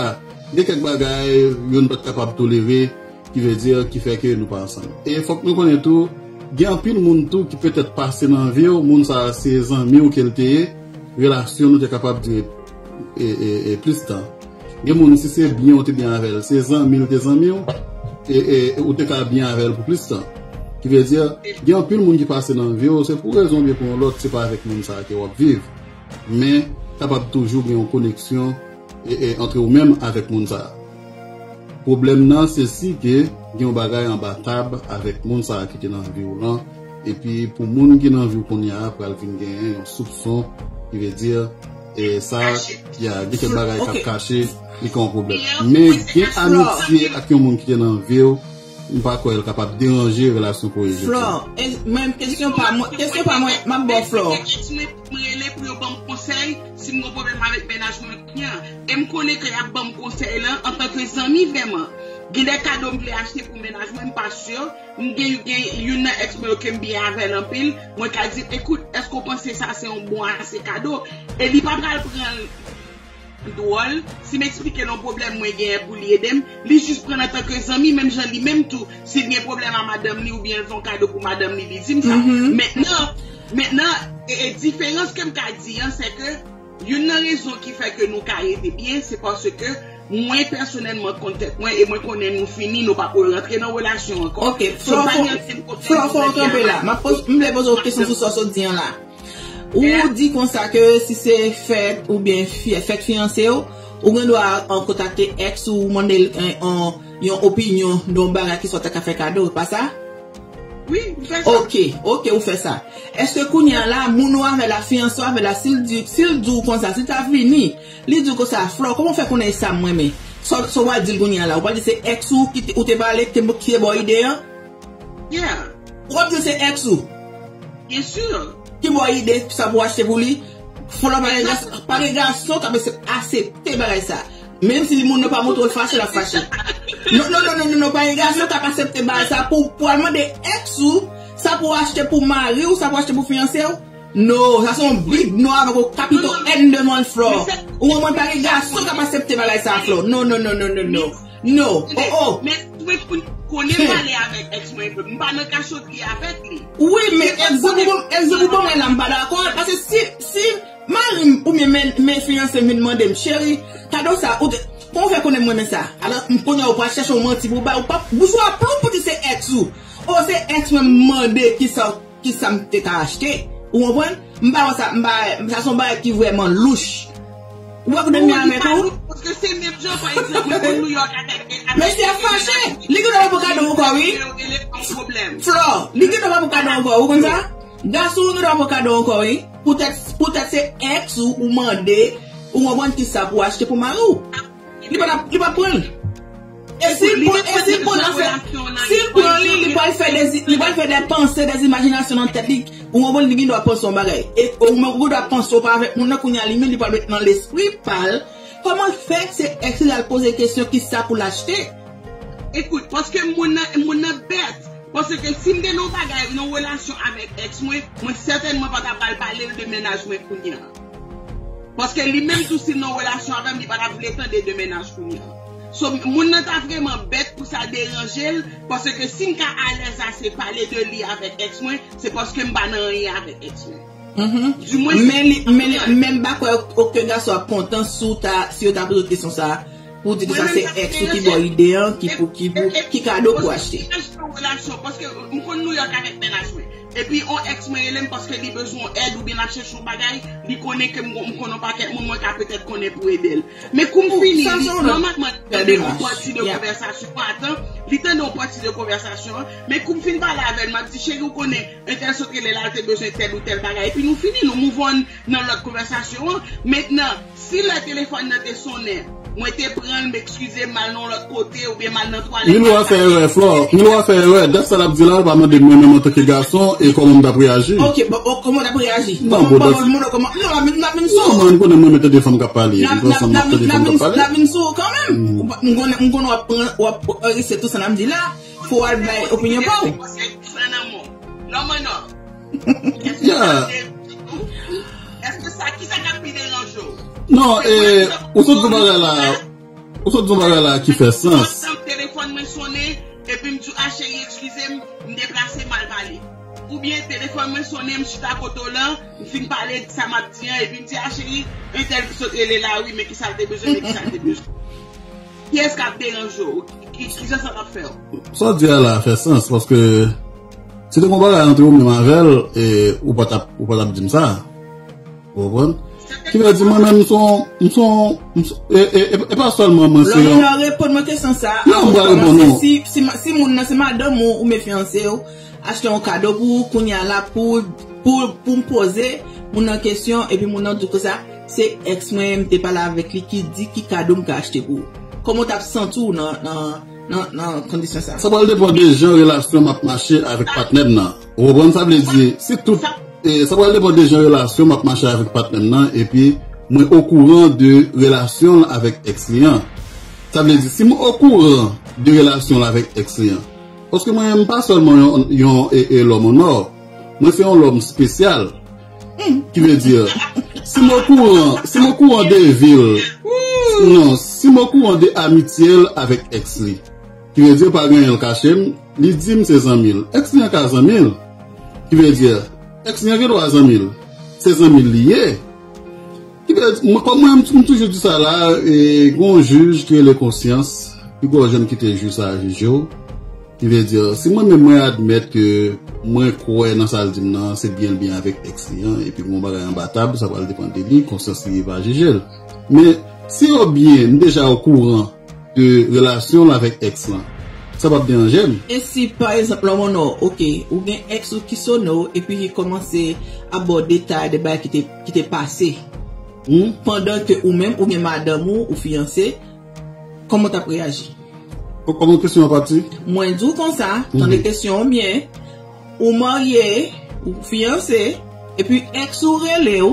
gen kèk bagay, youn pa t kapab tolere, ki vle di, ki fè ke nou pa ansanm. E fòk nou konnen tou, gen anpil moun tou ki petèt pase nan vi w, moun sa a se zanmi w ke l te ye, relasyon nou te kapab dire, e, e, e, plis tan. Gen moun, si se byen ou te byen avè l, se zanmi l te zanmi w, e, e, ou te ka byen avè l pou plis tan. Ki vle di, gen anpil moun ki pase nan vi w, se pou rezon oubyen pou yon lòt, se pa avèk moun sa a ke w ap viv. Men, kapab toujou gen yon koneksyon, e, e, antre ou menm avèk moun sa a. Pwoblèm nan, se si ke gen yon bagay anba tab avèk moun sa a ki te nan vi w lan, epi pou moun ki nan vi w kounye a, pral vin genyen yon soupson, ki vle di, e, sa, ya, gen kèk bagay k ap kache, li ka yon pwoblèm. Men, gen amitye ak yon moun ki te nan vi w, m pa kwè l kapab deranje relasyon ke w ye jodi a. Flò, e, men kesyon pa mwen, kesyon pa mwen, m ap ba w Flò. M rele pou yo ban m konsèy si m gon pwoblèm avèk mennaj mwen kounye a. E m konnen ke y ap ban m konsèy lan antanke zanmi vrèman. Gen de kado m vle achte pou mennaj mwen, m pa si. M gen, gen youn nan èks mwen yo ke m byen avè l anpil. Mwen ka di l, ekout, èske w panse sa se yon bon ase kado? E li pa pral pran l dwòl, si m eksplike l yon pwoblèm mwen genyen pou li ede m, li jis pran l antanke zanmi, menm jan li menm tou, si l gen pwoblèm a madanm li oubyen l fè yon kado pou madanm li, li di m sa. Mentnan, mentnan, e, e diferans ke m ka di an, se ke Youn nan rezon ki fè ke nou ka rete byen, se paske mwen pèsonèlman konn tèt mwen e mwen konnen nou fini, nou pa pou rantre nan relasyon ankò. Ok, Flo, fò, Flo, fò w kanpe la. M ap poz-, m vle poze w kesyon sou sa w sot di an la. Ou di konsa ke si se fèt oubyen fi-, fèt fiyanse w, ou gen dwa an kontakte ex ou, ou mande l, en, an, yon opinyon de yon bagay ki sa w ta ka fè kado, e pa sa? Wi, m fè sa. Ok, ok, ou fè sa. Èske kounye a la, moun ou avè la, fiyanse w avè la, si l di, si l di w konsa, si l ta vini, li di w konsa, Flò, kòman w fè konnen e sa m renmen? Sa, sa w pral di l kounye a la? Ou pral di se ex ou ki te, ou te pale, ki te, ki te ba w ide an? Yeah. W ap di l se ex ou? Byen si. Ki ba w ide sa pou w achte pou li? Flò, pa gen gas-, pa gen gason k ap aksep-, aksepte bagay sa. Menm si moun nan pa montre w l fache, l ap fache. Non, non, non, non, non, non, pa gen gason k ap aksepte bagay sa pou, pou al mande ex ou, sa pou w achte pou mari w, sa pou w achte pou fiyanse w. No, sa se yon big no avèk yon kapito N devan l, Flò. Ou konprann, pa gen gason k ap aksepte bagay sa, Flò. No, no, no, no, no, no. No. Oh, oh. Men, mwen konnen m pale avèk ex mwen, m pa nan kachotri avèk li. Wi, men egzanp ou ban, egzanp ou ban mwen la, m pa dakò. Paske si, si mari m oubyen men, men fiyanse m vin mande m, cheri, kado sa, ou te, kòman w fè konnen m renmen sa? Alò, m konnen ou pral chèche yon manti pou bay, ou pa, bouch ou ap lou pou di se ex ou. O, se ex mwen m mande kisa, kisa m te ka achte. Ou konprann? M pa wè sa, m pa, sa se yon bagay ki vrèman louch. Ou wè kote m ye avèk ou? Paske se menm jan, pa egzanp, mwen konn New York avèk, avèk Mesye a fache. Li gen dwa pa pran kado ankò, wi. Yo rele pa yon pwoblèm. Flò, li gen dwa pa pran kado ankò, ou konn sa? Gason, ou gen dwa pa pran kado ankò, wi. Poutèt, poutèt se ex ou, ou mande, ou konprann kisa pou achte pou mari w. Li pa t ap, li pa t pran l. E si l pran, e si l pran nan fè, si l pran li, li pral fè de, li pral fè de panse, de imajinasyon nan tèt li. Ou konprann, li gen dwa panse yon bagay. E ou menm, ou gen dwa panse ou pa avèk moun nan, kounye a li menm, li pral met nan lespri pa l. Kòman fè se ex li al poze kesyon kisa pou l achte? Ekout, paske moun nan, moun nan bèt. Paske si m te nan yon bagay, nan yon relasyon avèk ex mwen, mwen sètènman pa ta pral pale l de mennaj mwen kounye a. Paske li menm tou, si l nan yon relasyon avè m, li pa t ap vle tande de mennaj kounye a. So, moun nan ta vrèman bèt pou sa deranje l, paske si m ka alèz ase pale de li avèk ex mwen, se paske m pa nan anyen avèk ex mwen. Di mwen, men li, men li, men m pa kwè okenn gason ap kontan si w ta, si yo ta poze w kesyon sa a, pou w di konsa se ex ou ki ba w ide an, ki pou, ki pou, ki kado pou achte. Mennaj nan relasyon, paske m konn New York avèk mennaj mwen. Epi, yon ex mwen rele m paske li bezwen yon èd oubyen l ap chèche yon bagay, li konnen ke m, m konnen yon pakèt moun mwen ka petèt konnen pou ede l. Men kou m fini, li, nòmalman, li tande yon pati de konvèsasyon an, atan, li tande yon pati de konvèsasyon an, men kou m fin pale avè l, m ap di, cheri, ou konnen, entèl sot rele la, l te bezwen tèl ou tèl bagay, epi nou fini, nou move on nan lòt konvèsasyon an. Mentnan, si lè telefòn nan te sonnen, mwen te pran l, m eskize m, m al nan yon lòt kote, oubyen m al nan twalèt. Milo a fè erè, Flò. Milo a fè erè. Dat sa l ap di la, l pa mande m mwen menm antanke gason, e kòman m t ap reyaji. Ok, bon, bon, kòman w t ap reyaji? Non, bon, bon, bon, non, la vin, la vin sou. Non, mwen, m konnen mwen menm tande fanm k ap pale. N ap, n ap, n ap vin sou kanmenm. M konnen, m konnen w ap pran, w ap, w ap enregistre tout sa n ap di la. Fò w al bay opinyon pa w. Lòmònò. Yeah. Èske sa, kisa k ap pi deranje w? Non, e, ou sot di yon bagay la, ou sot di yon bagay la ki fè sans. Telefòn mwen sonnen, epi m di, a cheri, eskize m, m deplase m al pale. Oubyen telefòn mwen sonnen, m chita kote w lan, m fin pale sa m ap di an, epi m di, a cheri, entèl sot rele la, wi, men kisa l te bezwen, men kisa l te bezwen. Kiyès k ap deranje w? Ki, ki, kijan sa t ap fè w? Sa w di a la fè sans, paske si te gen yon bagay antre ou menm avè l, e, ou pa t ap, ou pa t ap di m sa. Ou konprann? Ki vle di mwen menm, m se yon, m se yon, m se, e, e, e, e pa sèlman mwen se yon. Lòmònò, reponn mwen kesyon sa a. Non, m pral reponn ou. Si, si, si moun nan se madanm ou, oubyen fiyanse w, achte yon kado pou ou kounye a la pou, pou, pou m poze moun nan kesyon, epi moun nan di konsa, se ex mwen, m te pale avèk li, ki di ki kado m ka achte pou ou. Kòman w t ap santi w nan, nan, nan, nan kondisyon sa a? Sa pral depann de jan relasyon m ap mache avèk patnè m nan. Ou konprann sa vle di? Si tout, e, sa pral depann de jan relasyon m ap mache avèk patnè m nan, epi mwen okouran de relasyon l avèk ex li an. Sa vle di, si m okouran de relasyon l avèk ex li an, paske mwen, m pa sèlman yon, yon, e, e, lòmònò. Mwen se yon lòm espesyal. Ki vle di, si m okouran, si m okouran de vi l, non, si m okouran de amitye l avèk ex li, ki vle di, pa gen anyen l kache m, li di m se zanmi l. Ex li an ka zanmi l. Ki vle di, ex li an gen dwa zanmi l. Se zanmi l li ye. Li vle di, mwen, kòm mwen, m, m toujou di sa la, e, gen yon jij ki rele konsyans, pi gwo jèn ki te jij sa, jij yo. Ki vle di, si mwen menm mwen admèt ke mwen kwè nan sa l di m nan, se byen l byen avèk ex li an, epi gen yon bagay anba tab, sa pral depann de li, konsyans li va jije l. Men, si yo byen, m deja okouran de relasyon l avèk ex lan, sa p ap deranje m. E si, pa egzanp, lòm an nò, oke, ou gen ex ou ki sone w, epi ki kòmanse ap ba w detay de bagay ki te, ki te pase. Hmm? Pandan ke ou menm, ou gen madanm ou, ou fiyanse, kòman w t ap reyaji? Kòman kesyon an pati? Mwen di w konsa, tande kesyon an byen, ou marye, ou fiyanse, epi ex ou rele w,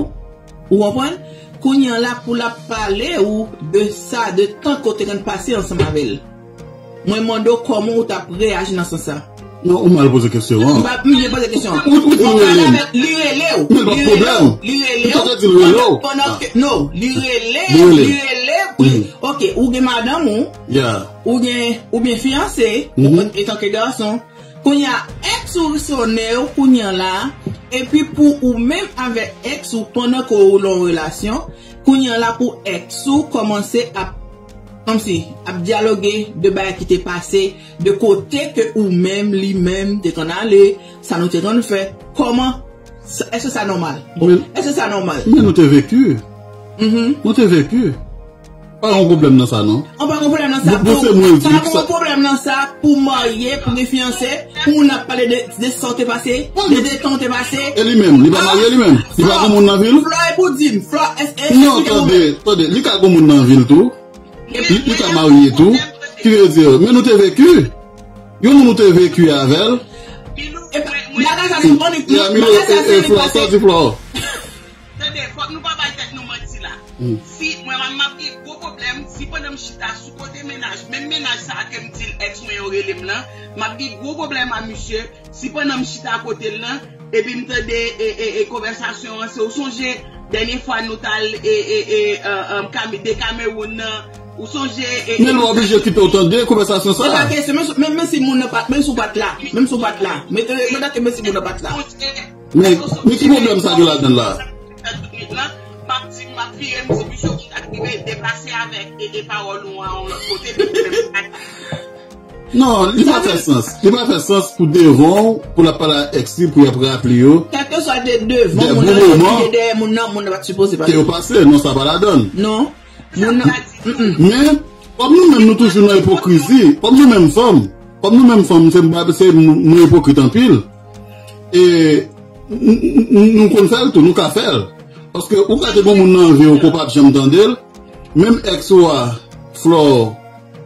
ou konprann? Kounye an la pou l ap pale ou de sa, de tan ke w te konn pase ansanm avè l. Mwen mande w kòman ou t ap reyaji nan sans sa. Non, ou mal poze kesyon an. M pa, m byen poze kesyon an. Ou, ou di l rele m. Li rele w. Men l pa pwoblèm. Li rele w. Ou ta di l rele w. Pandan ke, non, li rele, li rele, li rele. Oke, ou gen madanm ou. Yeah. Ou gen, ou byen fiyanse, ou, etanke gason. Kounye a, ex ou sone w kounye a la, epi pou ou menm avèk ex ou pandan ke w nan yon relasyon, kounye a la pou ex ou kòmanse ap, kòmsi, ap dyaloge de bagay ki te pase, de kote ke ou menm, li menm, te konn ale, sa nou te konn fè, kòman, sa, èske sa nòmal? Bon, èske sa nòmal? Men nou te veki. Nou te veki. Pa gen pwoblèm nan sa, non. An pa gen pwoblèm nan sa. Bon, bon, se mwen l di pa gen pwoblèm nan sa pou marye, pou gen fiyanse, pou moun ap pale de, de sa w te pase, de, de tan w te pase. E li menm, li pa marye li menm? Li pa gen moun nan vi l? Flò, e pou di m, Flò, èske, èske... Non, tande, tande, li ka gen moun nan vi l tou. Li, li ka marye tou. Ki vle di, men nou te veki. Yon moun ou te veki avè l. Bagay sa se konik, wi. Bagay sa se konik. Flò, sa di Flò. Tande, fòk nou pa bay tèt nou manti la. Si mwen, m ap gen gwo pwoblèm, si pandan m chita sou kote mennaj, menm mennaj sa a ke m di l ex mwen yo rele m lan, m ap gen gwo pwoblèm a misye, si pandan m chita kote l lan, epi m tande, e, e, e, konvèsasyon an, se ou sonje, dènye fwa nou t al, e, e, e, e, e, Kame-, de Kamewoun nan, ou sonje, e, e, men l oblije kite w tande konvèsasyon sa a. Se pa kesyon, menm si, menm, menm si moun nan pa, menm si w pa t la, menm si w pa t la, mete, mete ke menm si moun nan pa t la. Men, men ki pwoblèm sa gen ladan l la? M ap di, m ap vire, m di, misye ou ki ta rive deplase avèk e, e pawòl ou an yon lòt kote, men pwoblèm sa. Non, li pa fè sans. Li pa fè sans pou devan w, pou l ap pale a ex li, pou y ap raple yo. Kèlkeswa de devan moun nan, de dèyè moun nan, moun nan pa t sipoze pale. Ke yo pase, non, sa pa ladan l. Non. Moun nan, mm, mm. Men, kòm nou menm nou toujou nan ipokrizi, kòm nou menm fanm, kòm nou menm fanm, se, se nou, nou ipokrit anpil. E n-, n-, n-, nou konn fè l tou, nou ka fè l. Paske ou ka te gen moun nan vi w ke w pa t janm tande l, menm ex ou a, Flò,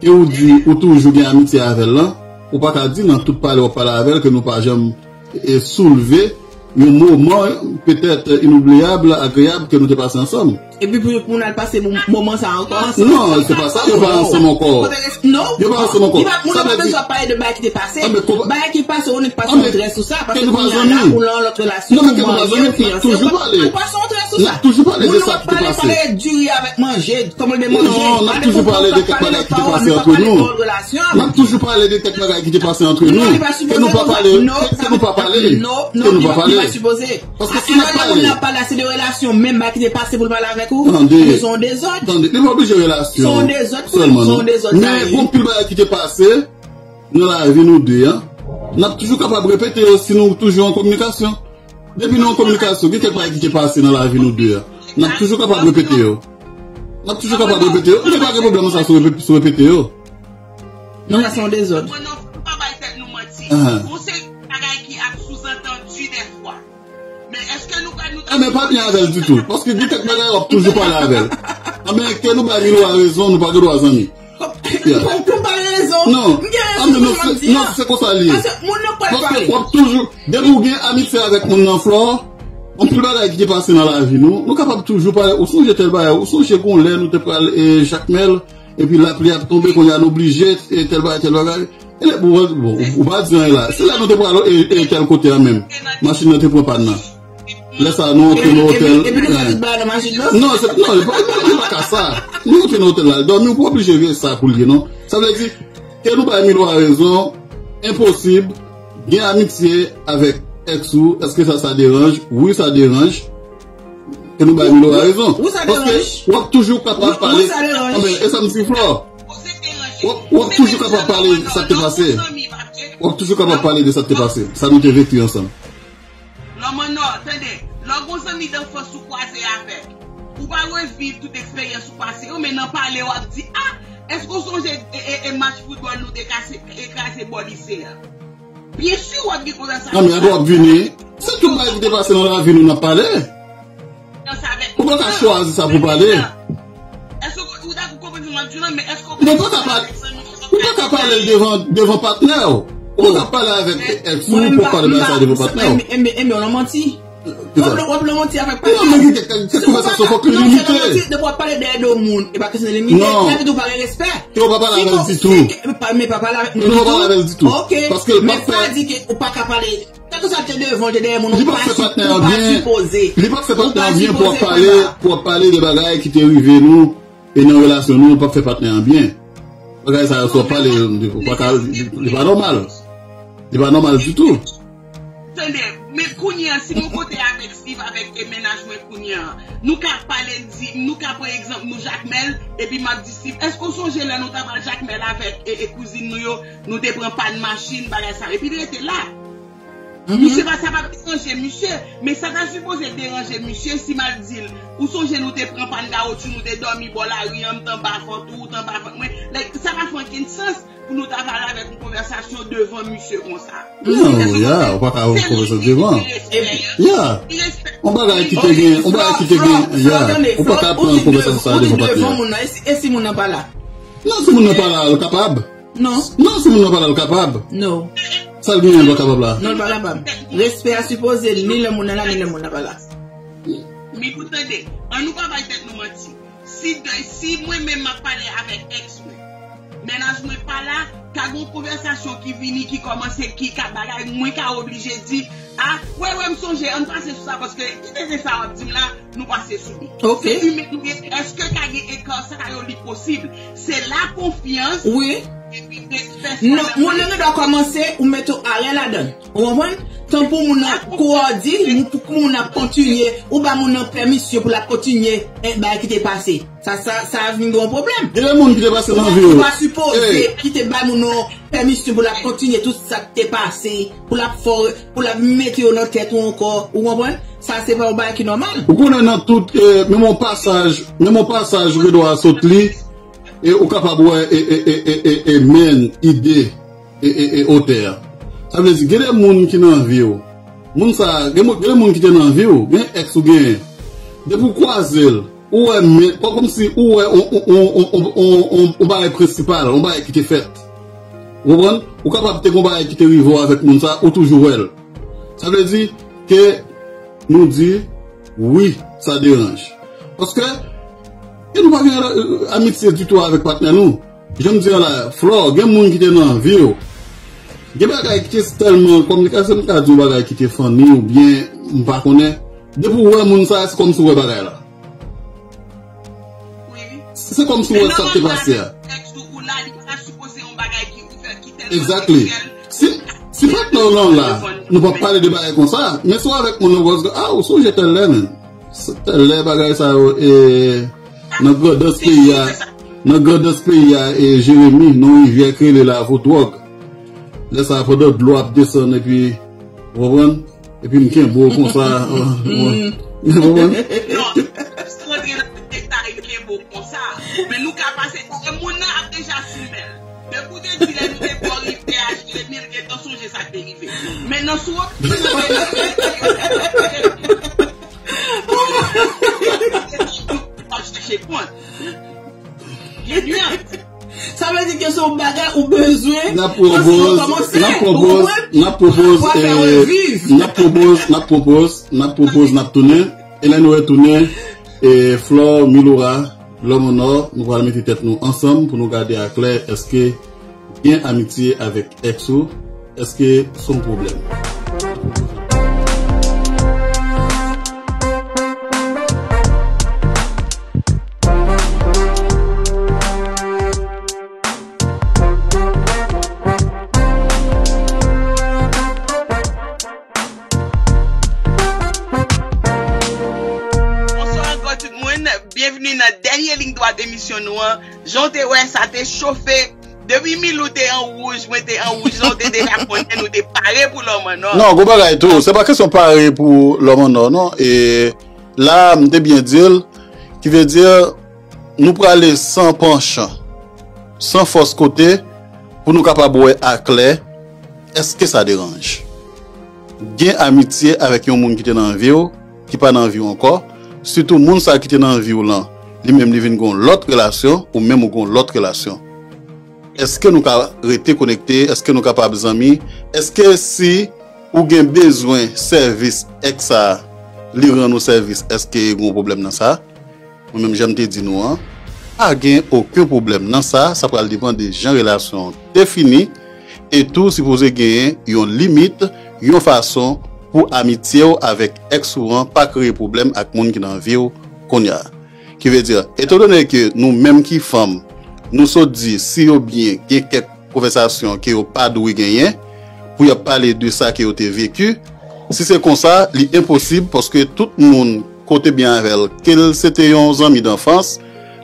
ke ou di ou toujou gen amitye avè l lan, ou pa ka di nan tout pale w ap pale avè l ke nou pa janm, e, soulve yon moman petèt inoubliyab, agreyab ke nou te pase ansanm. Epi pou, pou n al pase mo-, moman sa ankò ansanm? Non, se pa sa, yo pa ansanm ankò. Non. Yo pa ansanm ankò. Li pa, moun nan pa bezwen ap pale de bagay ki te pase. Bagay ki pase, ou nèk pase yon trè sou sa, paske kounye a la, ou nan yon lòt relasyon, ou marye, ou fiyanse, ou pa, ou pase yon trè sou sa. N ap toujou pale de sa ki te pase. Pale, pale diri avèk manje, kòman l de manje. Non, n ap toujou pale de kèk bagay ki te pase antre nou. N ap toujou pale de kèk bagay ki te pase antre nou. Ke nou pa pale, ke nou pa pale. Non, non, li pa sipoze. Paske si n ap pale, lè moun nan pale, se de relasyon, menm bagay ki te pase pou l pale avèk ou. Tande, se yon dezòd. Tande, li pa oblije relasyon sèlman, non. Men gen anpil bagay ki te pase nan lavi nou de a. N ap toujou kapab repete yo si nou toujou an kominikasyon. Depi nou an kominikasyon, gen kèk bagay ki te pase nan lavi nou de a. N ap toujou kapab repete yo. N ap toujou kapab repete yo. Mwen pa gen pwoblèm nan sa sou repe-, sou repete yo. Non, sa se yon dezòd. Mwen non, fò nou pa bay tèt nou manti. Gon seri bagay ki ap souzantandi dèfwa. Men èske nou pa, nou ta... Enben, pa byen avè l ditou. Paske gen kèk bagay w ap toujou pale avè l. Enben, ke nou bay Milwa rezon, nou pa gen dwa zanmi. Pou, pou bay rezon. Non. M gen rezon pou sa m ap di a. Non, se konsa li ye. Paske moun nan pral pale. Paske w ap toujou, depi w gen amitye avèk moun nan, Flò, anpil bagay ki te pase nan lavi nou, nou kapab toujou pale, ou sonje tèl bagay, ou sonje gon lè nou te pral, e, Jakmèl, epi lapli ap tonbe, kounye a nou blije, e, tèl bagay, tèl bagay. E lè, bon, bon, ou pa di anyen la. Se lè nou te pral, e, e, tèl kote a menm. Machin nan te pran pàn nan. Lè sa a, nou antre nan otèl. Epi, epi nou fè tout bagay nan machin nan? Non, se, non, se pa, se pa ka sa. Nou antre nan otèl la, dòmi, ou pa oblije veye sa pou l ye, non. Sa vle di, ke nou bay Milwa rezon, enposib gen amitye avèk ex ou, èske sa, sa deranj? Wi, sa deranj. Nou bay Milo rezon. Paske w ap toujou kapab pale. Anben, e sa m di Flò. W ap, w ap toujou kapab pale de sa k te pase. W ap toujou kapab pale de sa k te pase. Sa nou te veki ansanm. Lòmannò, tande, lè w gon zanmi danfans ou kwaze avèk, ou pa reviv tout eksperyans ou pase yo, men nan pale w ap di, a, èske w sonje e, e, e match foutbòl nou te kase, e kraze bò lise a? Byen si w ap gen konvèsasyon. Non, men apre w ap vini. Se tout bagay ki te pase nan lavi nou n ap pale. Ou pa ka chwazi sa pou pale. Èske ou, ou dakò konprann sa m ap di w la, men èske ou... Non, ou pa ka pale, ou pa ka pale l devan, devan patnè w. Ou pa ka pale avèk èks ou pou pale bagay sa devan patnè w. Enben, enben, w nan manti. W ap, w ap nan manti avèk patnè w. Non, men gen kèk, kèk konvèsasyon fòk li limite. Depi w ap pale dèyè do moun, e pa kesyon de limite, men tou pa gen respè. Yo pa pale avè l ditou. Men pa pale avè l ditou. Paske l pa fè. Men sa di ke ou pa ka pale. Kèlkeswa te devan, te dèyè moun, ou pa sipoze. Li pa fè patnè an byen pou w ap pale, pou w ap pale de bagay ki te rive nou e nan relasyon nou, ou pa fè patnè an byen. Bagay sa yo, si w ap pale, ou pa ka, li pa nòmal. Li pa nòmal ditou. Tande, men kounye a, si mwen kote avèk Steve, avèk e mennaj mwen kounye a, nou ka pale, di, nou ka pran egzanp nou Jakmèl, epi m ap di Steve, èske w sonje lè nou t ap al Jakmèl avèk e, e kouzin nou yo, nou te pran pàn machin, bagay sa yo, epi l rete la. Misye pa, sa pa deranje misye, men sa ta sipoze deranje misye si m al di l, ou sonje nou te pran pàn kawotchou, nou te dòmi bò lari an, m t anba vant ou, ou t anba vant mwen. Like, sa pa fè okenn sans pou nou ta pale avèk yon konvèsasyon devan misye konsa. Non, ya, ou pa ka yon konvèsasyon devan. Ya. Yon bagay ki te gen, yon bagay ki te gen, ya. Ou pa ka pran yon konvèsasyon sa devan patnè. E si, e si moun nan pa la? Non, si moun nan pa la, l kapab. Non. Non, si moun nan pa la, l kapab. Non. Sa l genyen, l pa kapab la. Non, l pa kapab. Respè a sipoze ni lè moun nan la, ni lè moun nan pa la. Men pou tande, an nou pa bay tèt nou manti. Si, si mwen menm m ap pale avèk èks mwen, mennaj mwen pa la, ka gon konvèsasyon ki vini, ki kòmanse, ki ka bagay, mwen ka oblije di, a, wè, wè, m sonje, ann pase sou sa, paske kite se sa w ap di m la, nou pase sou li. Ok. Se imen nou ye, èske ka gen eka sa yo, li posib? Se la konfyans, wi, epi respè. Non, moun nan gen dwa kòmanse, ou mete w arè ladan l. Ou konprann? Tanpou moun nan, kou w di, pou moun nan kontinye, ou ba moun nan pèmisyon pou l ap kontinye, e, bagay ki te pase. Sa, sa, sa vin gen yon pwoblèm. Gen de moun ki te pase nan vi w. Ou pa sipoze kite bay moun nan pèmisyon pou l ap kontinye tout sa k te pase, pou l ap fè w, pou l ap mete yo nan tèt ou ankò. Ou konprann? Sa se pa yon bagay ki nòmal. Ou konnen nan tout, e, menm yon pasaj, menm yon pasaj ou gen dwa sot li, e ou kapab wè, e, e, e, e, e, e men, ide, e, e, e otè a. Sa vle di, gen de moun ki nan vi w. Moun sa, gen moun, gen de moun ki te nan vi w, gen èks ou genyen. Depi w kwaze l, ou wè men, kò-, kòmsi ou wè on, on, on bagay prensipal, on bagay ki te fèt. Ou konprann? Ou kapab te gon bagay ki te rive w avèk moun sa, ou toujou wè l. Sa vle di ke nou di, wi, sa deranje. Paske, e nou pa gen, e, amitye ditou avèk patnè nou. Jan m di an la, Flò, gen moun ki te nan vi w. Gen bagay ki te tèlman, kòm li ka, se m ka di yon bagay ki te funny oubyen m pa konnen. Depi w wè moun sa, se kòmsi w wè bagay la. Wi. Se kòmsi w wè sa k te pase a. Exactly. Si, si patnè w lan la, nou p ap pale de bagay konsa. Men si w avèk moun nan, w ap di, a, ou sonje tèl lè, men. Tèl lè bagay sa yo, e, nan Grandans peyi a, nan Grandans peyi a, e, Jeremi, nan yon rivyè k rele Lavo Dwòg. Lè sa a, pandan dlo ap desann, epi, ou konprann? Epi m kenbe w konsa, ou konprann? Non, san rantre nan detay, m kenbe w konsa. Men nou ka pase, e moun nan ap deja sou men l. Depi w te di lè nou te bò rivyè a, Jeremi, l gentan sonje sa k te rive. Men nan sou w ap chache kont. Gen nwans. Sa vle di ke se yon bagay ou bezwen. N ap pwopoze, n ap pwopoze, n ap pwopoze, n ap pwopoze, n ap pwopoze, n ap pwopoze, n ap tounen. E lè nou retounen, e Flò, Miloura, Lòmònò, nou pral mete tèt nou ansanm pou nou gade aklè èske gen amitye avèk èks ou, èske se yon pwoblèm? nan dènye liy dwat emisyon nou an, jan w te wè sa te chofe. Depi Milou te an wouj, mwen te an wouj, jan w te deja konnen nou te pare pou Lòm an Nò. Non, gon bagay tou. Se pa kesyon pare pou Lòm an Nò, non. E la, m te byen di l, ki vle di, nou prale san panchan, san fòs kote, pou nou kapab wè aklè, èske sa deranje? Gen amitye avèk yon moun ki te nan vi w, ki pa nan vi w ankò, sitou moun sa ki te nan vi w lan, li menm li vin gon lòt relasyon, ou menm ou gon lòt relasyon. Èske nou ka rete konekte? Èske nou kapab zanmi? Èske si ou gen bezwen sèvis èks sa, li rann ou sèvis, èske gon pwoblèm nan sa? Mwen menm, jan m te di nou an, pa gen okenn pwoblèm nan sa, sa pral depann de jan relasyon an te fini, e tou sipoze genyen yon limit, yon fason pou amitye w avèk èks ou an pa kreye pwoblèm ak moun ki nan vi w kounye a. Ki vle di, etandone ke nou menm ki fanm, nou sot di, si yo byen gen kèk konvèsasyon ke yo pa dwe genyen, pou y ap pale de sa ke yo te veki, si se konsa, li enposib, paske tout moun kote byen avè l, ke l se te yon zanmi danfans,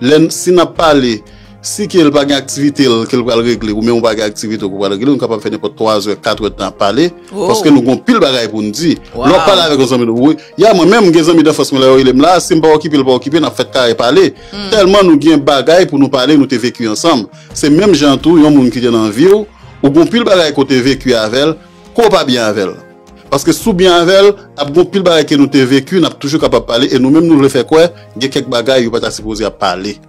lè n, si n ap pale, si ke l pa gen aktivite l ke l pral regle, oubyen ou pa gen aktivite w ke w pral regle, nou kapab fè nenpòt twa zè, kat è tan ap pale, paske nou gon pil bagay pou n di. Lè w ap pale avèk yon zanmi, wi, ya mwen menm, m gen zanmi danfans mwen, lè yo rele m la, si m pa okipe, l pa okipe, n ap fèt kare pale. Tèlman nou gen bagay pou nou pale, nou te veki ansanm. Se menm jan tou, yon moun ki te nan vi w, ou gon pil bagay ke w te veki avè l, ke w pa byen avè l. Paske si w byen avè l, ap gon pil bagay ke nou te veki, n ap toujou kapab pale, e nou menm nou vle fè kwè, gen kèk bagay yo pa ta sipoze ap pale.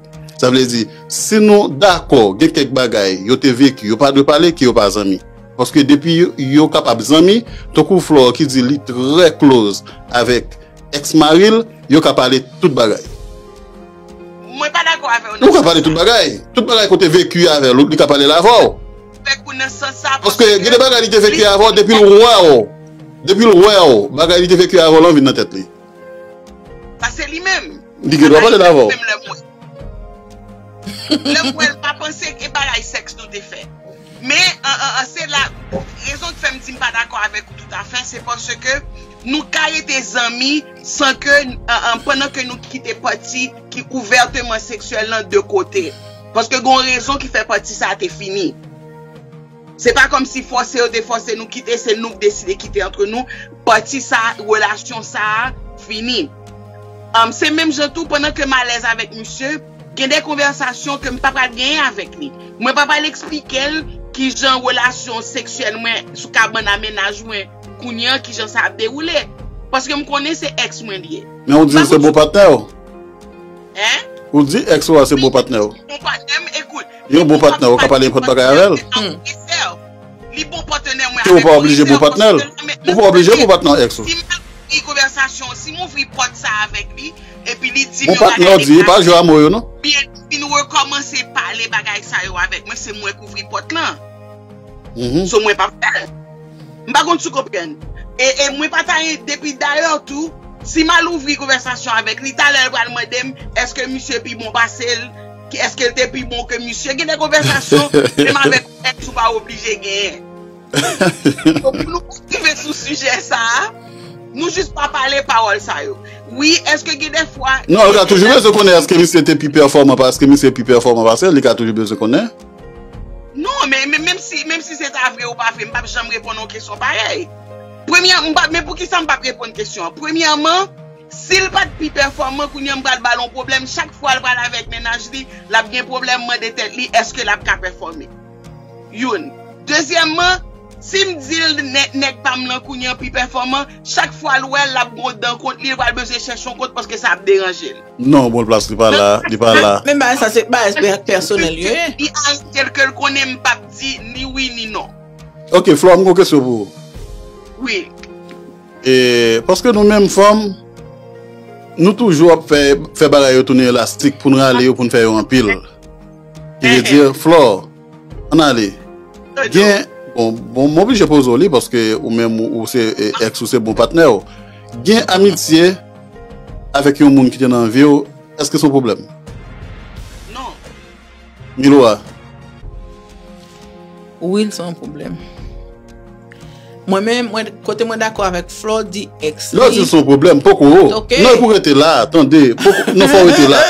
Sa vle di, si nou dakò, gen kèk bagay yo te veki, yo pa dwe pale, ke yo pa zanmi. Paske depi yo, yo kapab zanmi, tankou Flore ki di li trè close avèk èks mari l, yo ka pale tout bagay. Mwen pa dakò avè w nan sans sa. Ou ka pale tout bagay. Tout bagay ke w te veki avè l, li ka pale l avè w. Avèk ou nan sans sa, paske gen de bagay li te veki avè w, depi l wè w, depi l wè w, bagay li te veki avè w lan vin nan tèt li. Sa se li menm. Li gen dwa pale l avè w. Menm lè m wè. Lè m wè l, pa panse ke bagay sèks nou te fè. Men, an, an, an, se la, rezon ki fè m di m pa dakò avèk ou toutafè, se paske nou ka rete zanmi san ke, an, an, pandan ke nou kite pati ki ouvèteman seksyèl lan de kote. Paske gon rezon ki fè pati sa a te fini. Se pa kòmsi fòse yo te fòse nou kite, se nou k deside kite antre nou. Pati sa, relasyon sa a fini. Am, se menm jan tou, pandan ke m alèz avèk misye, gen de konvèsasyon ke m pa pral genyen avèk li. Mwen pa pral eksplike l kijan relasyon seksyèl mwen sou kabann a mennaj mwen kounye a, kijan sa ap dewoule. Paske m konnen se èks mwen li ye. Men ou di l se bon patnè w? Hein? Ou di èks ou a se bon patnè w? Bon patnè m, ekout. Yon bon patnè, ou ka pale nenpòt bagay avè l. Li bon patnè mwen. Ke ou pa oblije bon patnè l. Ou pa oblije bon patnè èks ou. Si m ouvri konvèsasyon, si m ouvri pòt sa avèk li, epi li di m... Bon patnè, ou di, e pa jwe a mo yo, non. Byen, si nou rekòmanse pale bagay sa yo avèk mwen, se mwen k ouvri pòt lan. So mwen p ap fè l. M pa konn si w konprann. E, e mwen pa ta, depi dayè tou, si m al ouvri konvèsasyon avèk li, talè l pral mande m, èske misye pi bon pase l? Ki, èske l te pi bon ke misye? Gen de konvèsasyon, menm avèk èks ou pa oblije genyen. Donk, pou nou pa rive sou sijè sa a, nou jis pa pale pawòl sa yo. Wi, èske gen de fwa... Non, li ka toujou bezwen konnen èske misye te pi pèfòman, paske misye pi pèfòman pase l, li ka toujou bezwen konnen. Non, men, men menm si, menm si se ta vre ou pa vre, m p ap janm reponn yon kesyon parèy. Premyè, m p ap, men poukisa m p ap reponn kesyon an? Premyèman, si l pa t pi pèfòman, kounye a m pral ba l yon pwoblèm. Chak fwa l pral avèk mennaj li, l ap gen pwoblèm mande tèt li, èske l ap ka pèfòme? Youn. Dezyèmman, si m di l nè-, nèg pa m lan kounye a pi pèfòman, chak fwa l wè l, l ap gen yon dan kont li, l pral bezwen chèche yon kont paske sa ap deranje l. Non, bon plas li pa la, li pa la. Men bagay sa se bagay pè-, pèsonèl yo ye. Li al tel ke l konnen, m p ap di ni wi ni non. Ok, Flore, m gon kesyon pou ou. Wi. E, paske nou menm fanm, nou toujou ap fè, fè bagay yo tounen elastik pou n rale yo, pou n fè yo anpil. Ki vle di, Flore, ann ale. Gen, bon, bon, m oblije poze w li, paske ou menm, ou, ou se, e, èks ou se bon patnè w. Gen amitye avèk yon moun ki te nan vi w, èske se yon pwoblèm? Non. Milou a? Wi, l se yon pwoblèm. Mwen menm, mwen, kote mwen dakò avèk Flò, di ex Lè w di l se yon pwoblèm, poko. Non, e pou rete la, tande. Non, fò w rete la.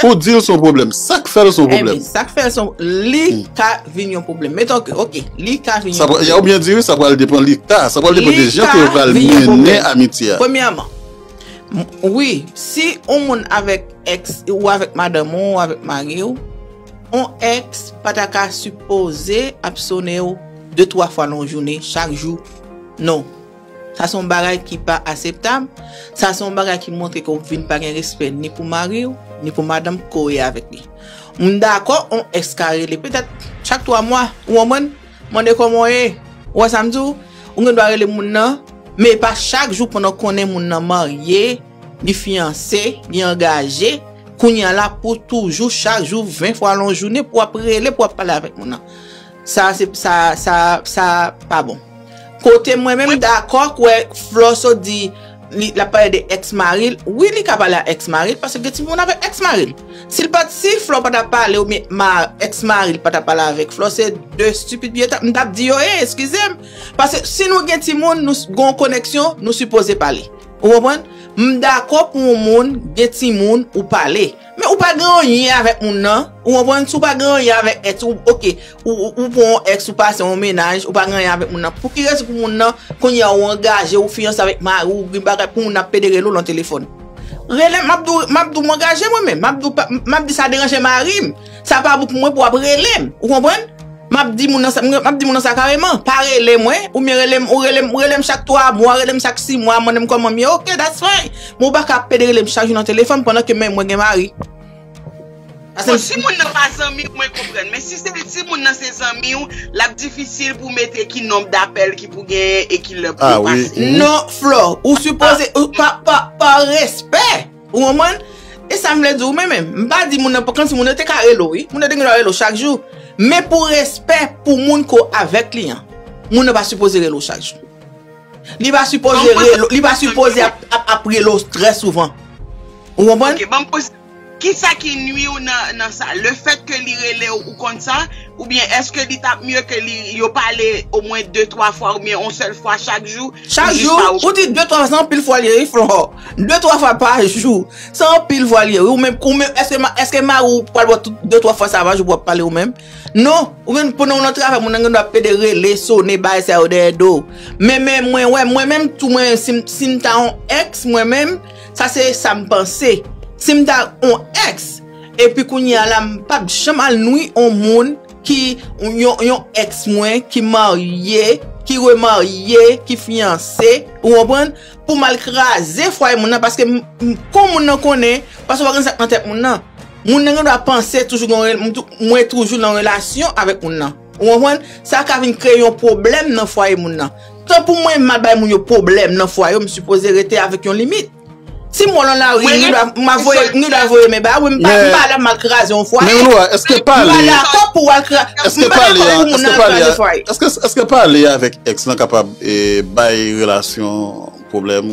Pou di l se yon pwoblèm. Sa k fè l se yon pwoblèm? Sa k fè l se yon, li ka vin yon pwoblèm. Meton ke, ok, li ka vin yon pwoblèm. Ou byen di wi, sa pral depann, li ka. Sa pral depann de jan ke yo pral mennen amitye a. Premyèman, wi, si yon moun avèk ex ou avèk madanm ou, ou avèk mari w, yon ex pa ta ka sipoze ap sone w de twa fwa nan yon jounen, chak jou. Non. Sa se yon bagay ki pa aseptab. Sa se yon bagay ki montre ke w vin pa gen respè ni pou mari w, ni pou madanm ke w ye avèk li. M dakò, yon ex ka rele petèt chak twa mwa, ou konprann? Mande kòman w ye. Ou wè sa m di w? Ou gen dwa rele moun nan, men pa chak jou pandan w konnen moun nan marye, li fiyanse, li angaje. Kounye a la pou toujou, chak jou, ven fwa nan yon jounen pou w ap rele, pou w ap pale avèk moun nan. Sa se, sa, sa, sa pa bon. Kote mwen menm dakò kwè Flò sot di li, l ap pale de ex mari l. Wi, li ka pale a ex mari l paske gen timoun avèk ex mari l. Si l pa t, si Flò pa t ap pale oubyen ma, ex mari l pa t ap pale avèk Flò, se de stupid vye tap, m t ap di yo, e, eskize m. Paske si nou gen timoun, nou s- gon koneksyon, nou sipoze pale. Ou konprann? M dakò pou yon moun gen timoun ou pale. Men ou pa gen anyen avèk moun nan. Ou konprann? Si w pa gen anyen avèk ex ou, ok, ou, ou, ou pran yon ex ou pase yon mennaj, ou pa gen anyen avèk moun nan. Pou ki rezon pou moun nan, kounye a ou angaje, ou fiyanse avèk mari w, ou gen bagay pou moun nan ap pede rele w nan telefòn? Rele m, m ap di w, m ap di w m angaje mwen menm. M ap di w pa- m ap di sa deranje mari m. Sa pa bon pou mwen pou w ap rele m. Ou konprann? M ap di moun nan sa, m ap di moun nan sa kareman. Pa rele mwen, oubyen rele m, ou rele m, ou rele m chak twa mwa, rele m chak sis mwa, mande m kòman m ye. Ok, that's fine. Men ou pa ka ap pede rele m chak jou nan telefòn pandan ke men mwen gen mari. Bon, si moun nan pa zanmi w, mwen konprann. Men si se si moun nan se zanmi w, l ap difisil pou w mete ki nonb dapèl ki pou genyen e ki lè pou yo pase. Non, Flò, ou sipoze, ou, pa, pa, pa respè. Ou konprann? E sa m vle di w, men menm, m pa di moun nan, kòmsi moun yo te ka rele w, wi. Moun yo te gen dwa rele w chak jou. Men pou respè pou moun ke w avèk li an, moun nan pa sipoze rele w chak jou. Li pa sipoze rele w, li pa sipoze ap, ap, ap rele w trè souvan. Ou konprann? Ok, ban m poze, kisa ki nwi w nan, nan sa? Lefèt ke li rele w, ou konn sa? Oubyen èske li t ap mye ke li, yo pale omwen de, twa fwa oubyen yon sèl fwa chak jou? Chak jou? Ou di de, twa fwa, se anpil fwa li ye, wi, Flò. De, twa fwa pa jou. Se anpil fwa li ye, wi. Ou menm, ou menm, èske, èske mari w pral ba w tout de, twa fwa sa pa jou pou w ap pale ou menm? Non. Ou gen, pandan w nan travay, moun nan gen dwa ap pede rele, sone, bay sa yo dèyè do w. Men, men, mwen, wè, mwen menm, tou mwen, si m, si m ta yon ex, mwen menm, sa se sa m panse. Si m ta yon ex, epi kounye a la, m p ap janm al nwi yon moun ki, yon, yon ex mwen, ki marye, ki remarye, ki fiyanse, ou konprann? Pou m al kraze fwaye moun nan, paske m, m, kon moun nan konnen, paske w pa konn sa k nan tèt moun nan. Moun nan gen dwa panse toujou gen yon rel-, m tou- mwen toujou nan relasyon avèk moun nan. Ou konprann? Sa ka vin kreye yon pwoblèm nan fwaye moun nan. Tan pou mwen m al bay moun yo pwoblèm nan fwaye yo, m sipoze rete avèk yon limit. Si m wè w nan lari, m gen dwa, m ap voye, m gen dwa voye men ba ou, m pa, m pa la m al kraze yon fwaye. Men Noura, èske pale, m pa dakò pou w al kraze, m pa dakò pou moun nan al kraze fwaye. Èske, èske pale avèk ex lan kapab, e, bay relasyon pwoblèm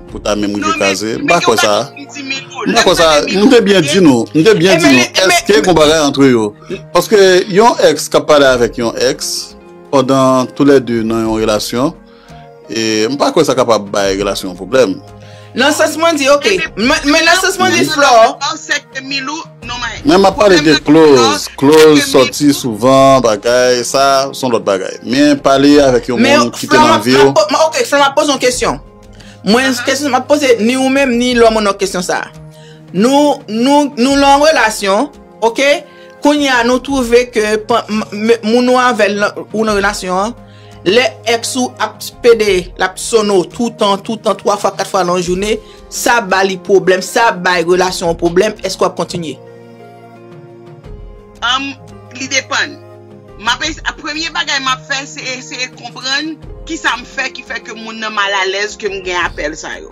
pou ta menm rive kraze? M pa kwè sa. M pa kwè sa. M te byen di nou, m te byen di nou, èske gon bagay antre yo? Paske yon ex k ap pale avèk yon ex pandan toulède nan yon relasyon, e m pa kwè sa kapab bay relasyon an pwoblèm. Nan sans mwen di, ok, men, men nan sans mwen di, Flò. Men m ap pale de close, close, sòti souvan, bagay, sa, se yon lòt bagay. Men pale avèk yon moun ki te nan vi w. Ok, Flò, m ap poze yon kesyon. Mwen, kesyon m ap poze, ni ou menm, ni Lò, mwen nan kesyon sa. Nou, nou, nou nan yon relasyon, ok? Kounye a, nou twouve ke moun ou avè l, ou nan relasyon an, lè ex ou ap pede, l ap sone w toutan, toutan, twa fwa, kat fwa nan yon jounen, sa ba li pwoblèm, sa bay relasyon an pwoblèm, èske w ap kontinye? Li depann. M ap, premye bagay m ap fè, se eseye konprann kisa m fè ki fè ke moun nan malalèz ke m gen apèl sa yo.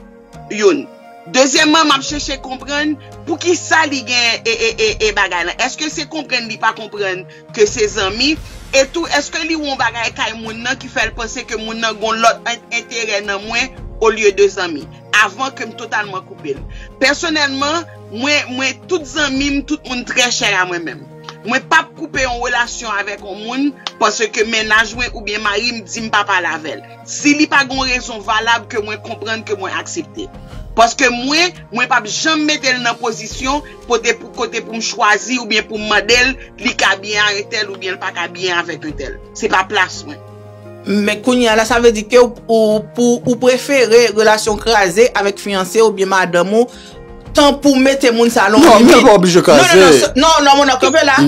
Youn. Dezyèmman, m ap chèche konprann poukisa li gen e, e, e, e bagay lan. Èske se konprann li pa konprann ke se zanmi? E tou, èske li wè yon bagay kay moun nan ki fè l panse ke moun nan gon lòt en- enterè nan mwen olye de zanmi? Avan ke m totalman koupe l. Pèsonèlman, mwen, mwen, tout zanmi m, tout moun trè chè a mwen menm. Mwen p ap koupe yon relasyon avèk yon moun paske mennaj mwen oubyen mari m di m pa pale avè l. Si li pa gen yon rezon valab ke mwen konprann, ke mwen aksepte. Paske mwen, mwen p ap janm mete l nan pozisyon kote pou, kote pou m chwazi oubyen pou m mande l li ka byen ak entèl oubyen l pa ka byen avèk entèl. Se pa plas mwen. Men kounye a la, sa vle di ke ou, ou, pou, ou prefere relasyon kraze avèk fiyanse oubyen madanm ou, tan pou mete moun sa nan yon limit. Non, men l pa oblije kraze. Non, non, non, non, non, kanpe la.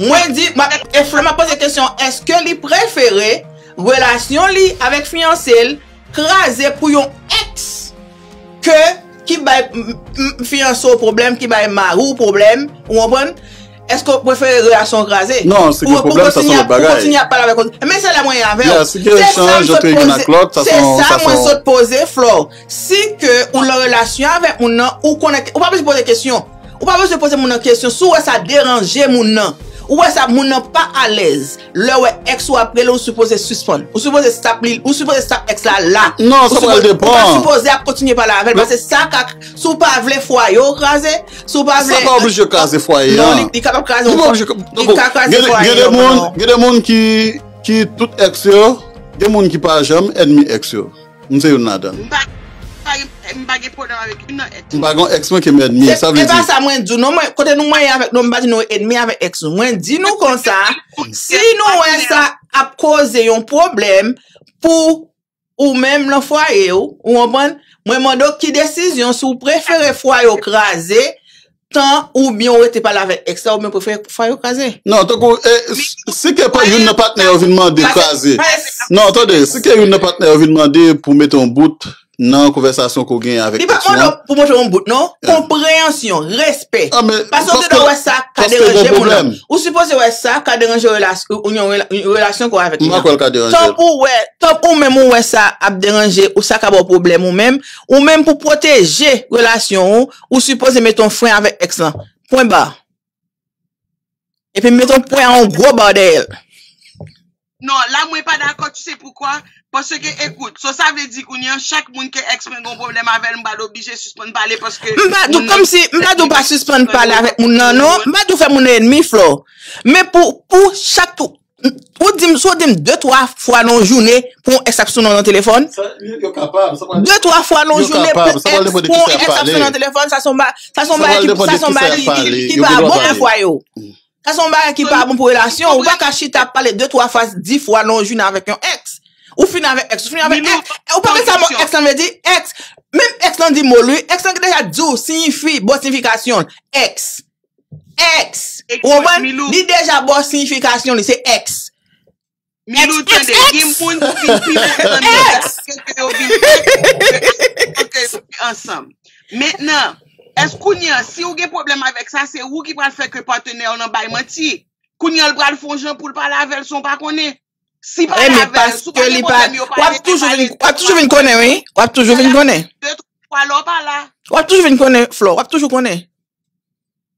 Mwen di, e Flo, m ap poze kesyon, èske li prefere relasyon li avèk fiyanse l kraze pou yon ex ke ki bay fiyanse w pwoblèm, ki bay mari w pwoblèm, ou konprann? Èske w prefere relasyon w kraze? Non, si gen pwoblèm, sa se yon lòt bagay. Pou kontinye ap pale avèk yon. Men se la mwen ye avè w. Si gen echanj, antre youn ak lòt, sa se yon. Se sa mwen sot poze, Flo. Si ke ou nan relasyon avèk moun nan, ou konnen, ou pa bezwen poze kesyon. Ou pa bezwen poze moun nan kesyon. Si w wè sa deranje moun nan, ou wè sa moun nan pa alèz, lè w wè ex ou ap rele, ou sipoze sispann. Ou sipoze stop li, ou sipoze stop ex la la. Non, sa pral depann. Ou pa sipoze ap kontinye pale avè l, paske sa ka, si w pa vle fwaye w kraze, si w pa vle. Sa pa oblije kraze fwaye an. Non, li kapab kraze yon fwaye. Li ka kraze fwaye an. Gen de moun, gen de moun ki, ki tout ex yo, gen moun ki pa janm ènmi ex yo. M se youn ladan. M pa, m pa, m pa gen pwoblèm avèk youn nan ex. M pa gen ex mwen ke m ènmi, sa vle di. E pa sa mwen di w, non, mwen, kote nou mwen ye avèk nou, m pa di nou ènmi avèk ex nou. Mwen di nou konsa, si nou wè sa ap koze yon pwoblèm pou ou menm nan fwaye w, ou konprann? Mwen mande w ki desizyon, si w prefere fwaye w kraze, tan oubyen w rete pale avèk ex la oubyen w prefere fwaye w kraze. Non, tankou, e, si ke pa youn nan patnè yo vin mande kraze. Non, tande, si ke youn nan patnè yo vin mande pou mete yon bout nan konvèsasyon ke w genyen avèk ex ou an. Li pa mande w pou mete yon bout, non. Konpreyansyon, respè. Paske w te dwe wè sa ka deranje moun nan. Ou sipoze wè sa ka deranje relasyon ke w avèk moun nan. M pa kwè l ka deranje l. Tankou w wè, tankou w menm ou wè sa ap deranje ou, sa ka ba w pwoblèm ou menm, ou menm pou pwoteje relasyon ou, ou sipoze mete yon fren avèk ex lan. Pwen ba. Epi m mete yon pwen a yon gwo ba dèyè l. Non, la mwen pa dakò, tu sais pourquoi? Paske, ekout, so sa vle di kounye an, chak moun ke ex mwen gen yon pwoblèm avè l, m pral oblije sispann pale paske. M pa di w kòmsi, m pa di w pa sispann pale avèk moun nan, non. M pa di w fè moun nan ènmi, Flo. Men pou, pou chak tou, ou di m, si w di m de, twa fwa nan yon jounen pou yon ex ap sonnen w nan telefòn. De, twa fwa nan yon jounen pou ex, pou yon ex ap sonnen w nan telefòn, sa se yon bagay, sa se yon bagay ki, sa se yon bagay ki, ki, ki pa bon pou fwaye w. Sa se yon bagay ki pa bon pou relasyon. Ou pa ka chita ap pale de, twa fwa, dis fwa nan yon jounen avèk yon ex. Ou fini avèk ex, ou fini avèk ex. Ou pa konn sa mo ex lan vle di? Ex. Menm ex lan di mo l wi. Ex lan deja di w, siyifi, bon siyifikasyon l. Ex. Ex. Ou konprann? Li deja ba w siyifikasyon li, se ex. Milou, tande, gen moun ki vin pi mal nan men paske ke yo vin ex, paske yo vin ansanm. Mentnan, èske kounye an, si w gen pwoblèm avèk sa, se ou ki pral fè ke patnè w lan bay manti. Kounye an, l pral fè yon jan pou l pale avè l san w pa konnen. Si pale avè l, si w pa gen pwoblèm, yo pale, men pale de twa fwa. W ap toujou vin konnen, wi. W ap toujou vin konnen. De twa fwa lè w pa la. W ap toujou vin konnen, Flo. W ap toujou konnen.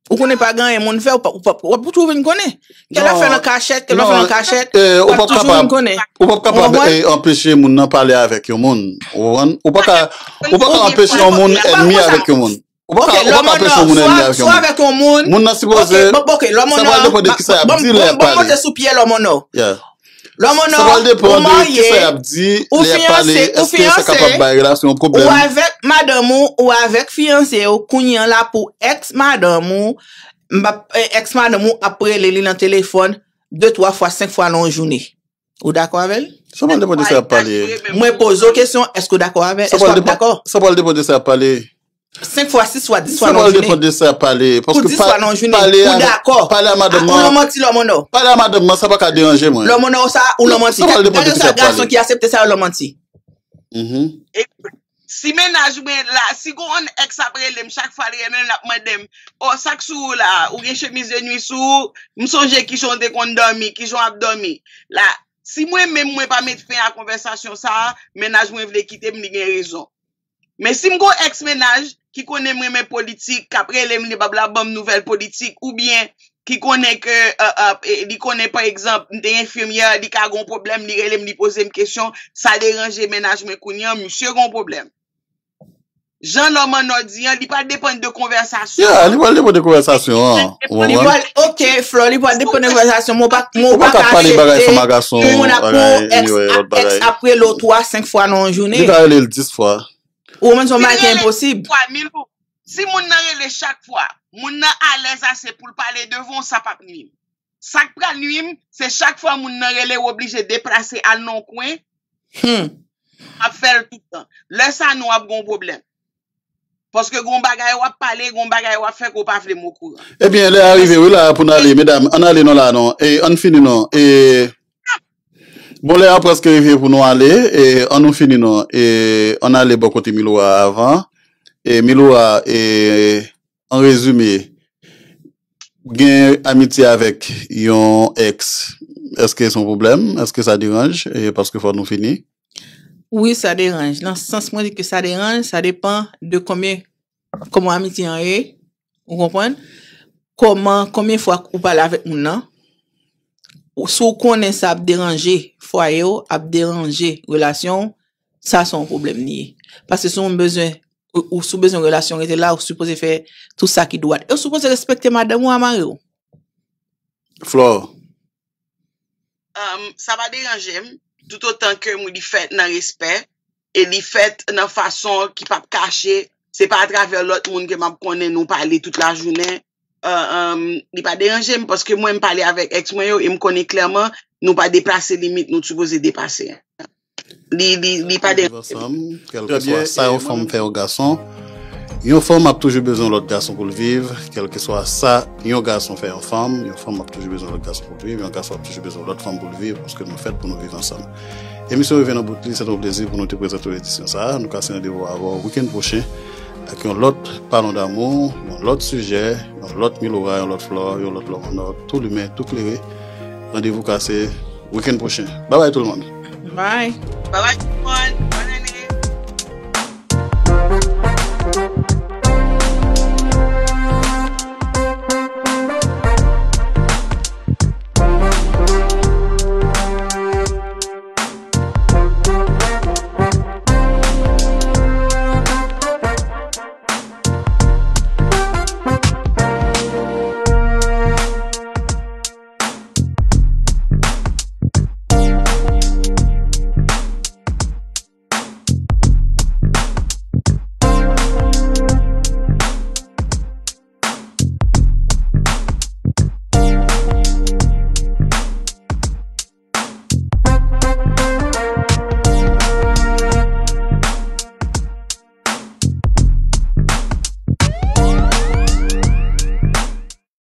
Ou konnen pa gen anyen moun fè, w p ap, w p ap, w ap toujou vin konnen. Kè l ap fè nan kachèt, kè l ap fè nan kachèt, w ap toujou vin konnen. Ou p ap kapab, ou p ap kapab anpeche moun nan pale avèk yon moun. Ou konprann? Ou pa ka, ou pa ka anpeche yon moun ènmi avèk yon moun. Ou pa ka, ou pa ka anpeche yon moun ènmi avèk yon moun. Moun nan sipoze, sa pral depann de kisa y ap di lè y ap pale. Lòmònò, sa pral depann de kisa y ap di lè y ap pale, èske sa kapab bay relasyon an pwoblèm? Ou avèk madanm ou, ou avèk fiyanse w, kounye an la pou ex madanm ou, m p ap, ex madanm ou ap rele li nan telefòn de, twa fwa, senk fwa nan yon jounen. Ou dakò avè l? Sa pral depann de sa y ap pale. Mwen poze w kesyon, èske w dakò avè l? Èske w ap dakò? Sa pral depann de sa y ap pale. Senk fwa, sis fwa, dis fwa nan yon jounen. Sa pral depann de sa y ap pale. Pou dis fwa nan yon jounen, ou dakò. Pale a madanm nan. Ou lan manti, lòmònò. Pale a madanm nan, sa pa ka deranje mwen. Lòmònò, sa ou lan manti. Sa pral depann de kisa y ap pale. Gason ki aksepte sa yo lan manti. Si mennaj mwen la, si gon ex ap rele m chak fwa l rele m, l ap mande m, o, sa k sou ou la? Ou gen chemiz de nwi sou ou? M sonje kijan w te konn dòmi, kijan w ap dòmi. La, si mwen menm mwen pa met fen a konvèsasyon sa a, mennaj mwen vle kite m, li gen rezon. Men si m gon ex mennaj ki konnen m renmen politik, k ap rele m, li p ap la ban m nouvèl politik, oubyen ki konnen ke, e, e, e, li konnen, pa egzanp, m te enfimyè, li ka gon pwoblèm, li rele m, li poze m kesyon, sa deranje mennaj mwen kounye an, misye gon pwoblèm. Jan lòm an nò di an, li pral depann de konvèsasyon. Yeah, li pral depann de konvèsasyon an. Ou konprann? Ok, Flò, li pral depann de konvèsasyon. Mwen pa ka aksepte pou moun ap pran ex ap rele w twa, senk fwa nan yon jounen. Li ka rele l dis fwa. Ou konprann, se yon bagay ki enposib. Si moun nan rele chak fwa, moun nan alèz ase pou l pale devan w, sa p ap nwi m. Sa k pral nwi m, se chak fwa moun nan rele, w oblije deplase al nan yon kwen, hmm. Ap fè l tout tan. Lè sa nou ap gen yon pwoblèm. Paske gen yon bagay w ap pale, gen yon bagay w ap fè ke w pa vle m okouran. Ebyen, lè a rive wi la pou n ale, medam, ann ale non la non. E ann fini non. E bon, lè a prèske rive pou nou ale. E ann nou fini non. E ann ale bò kote Milora avan. E Milora, e an rezime, gen amitye avèk yon ex, èske se yon pwoblèm? Èske sa deranj? E paske fò nou fini. Wi, sa deranj. Nan sans mwen di ke sa deranj, sa depann de konbyen, kòman amitye an ye, ou konprann? Kòman, konbyen fwa ou pale avèk moun nan? Si w konnen sa ap deranje fwaye w, ap deranje relasyon w, sa se yon pwoblèm li ye. Paske si w bezwen, ou, ou si w bezwen relasyon rete la, ou sipoze fè tout sa ki dwat. E ou sipoze respekte madanm ou a mari w. Flore. Sa pa deranje m, toutotan ke li fèt nan respè e li fèt nan fason ki p ap kache. Se pa atravè lòt moun ke m ap konnen nou pale tout lajounen. Li pa deranje m paske mwen m pale avèk ex mwen yo e m konnen klèman nou pa deplase limit nou t sipoze deplase. Li, li, li pa deranje m. Kèlkeswa sa yon fanm fè yon gason, yon fanm ap toujou bezwen yon lòt gason pou l viv. Kèlkeswa sa yon gason fè yon fanm, yon fanm ap toujou bezwen yon lòt gason pou l viv, yon gason ap toujou bezwen yon lòt fanm pou l viv, paske nou fèt pou nou viv ansanm. Emisyon rive nan bout li, se te yon plezi pou nou te prezante w edisyon sa a. Nou kase randevou avè w wikenn pwochen ak yon lòt Parlons d'amour, yon lòt sijè, yon lòt Milora, yon lòt Flore, yon lòt lòm an nò, tou limen, tou klere. Randevou kase wikenn pwochen. Babay tout le monde. Bye. Bye bye tout le monde.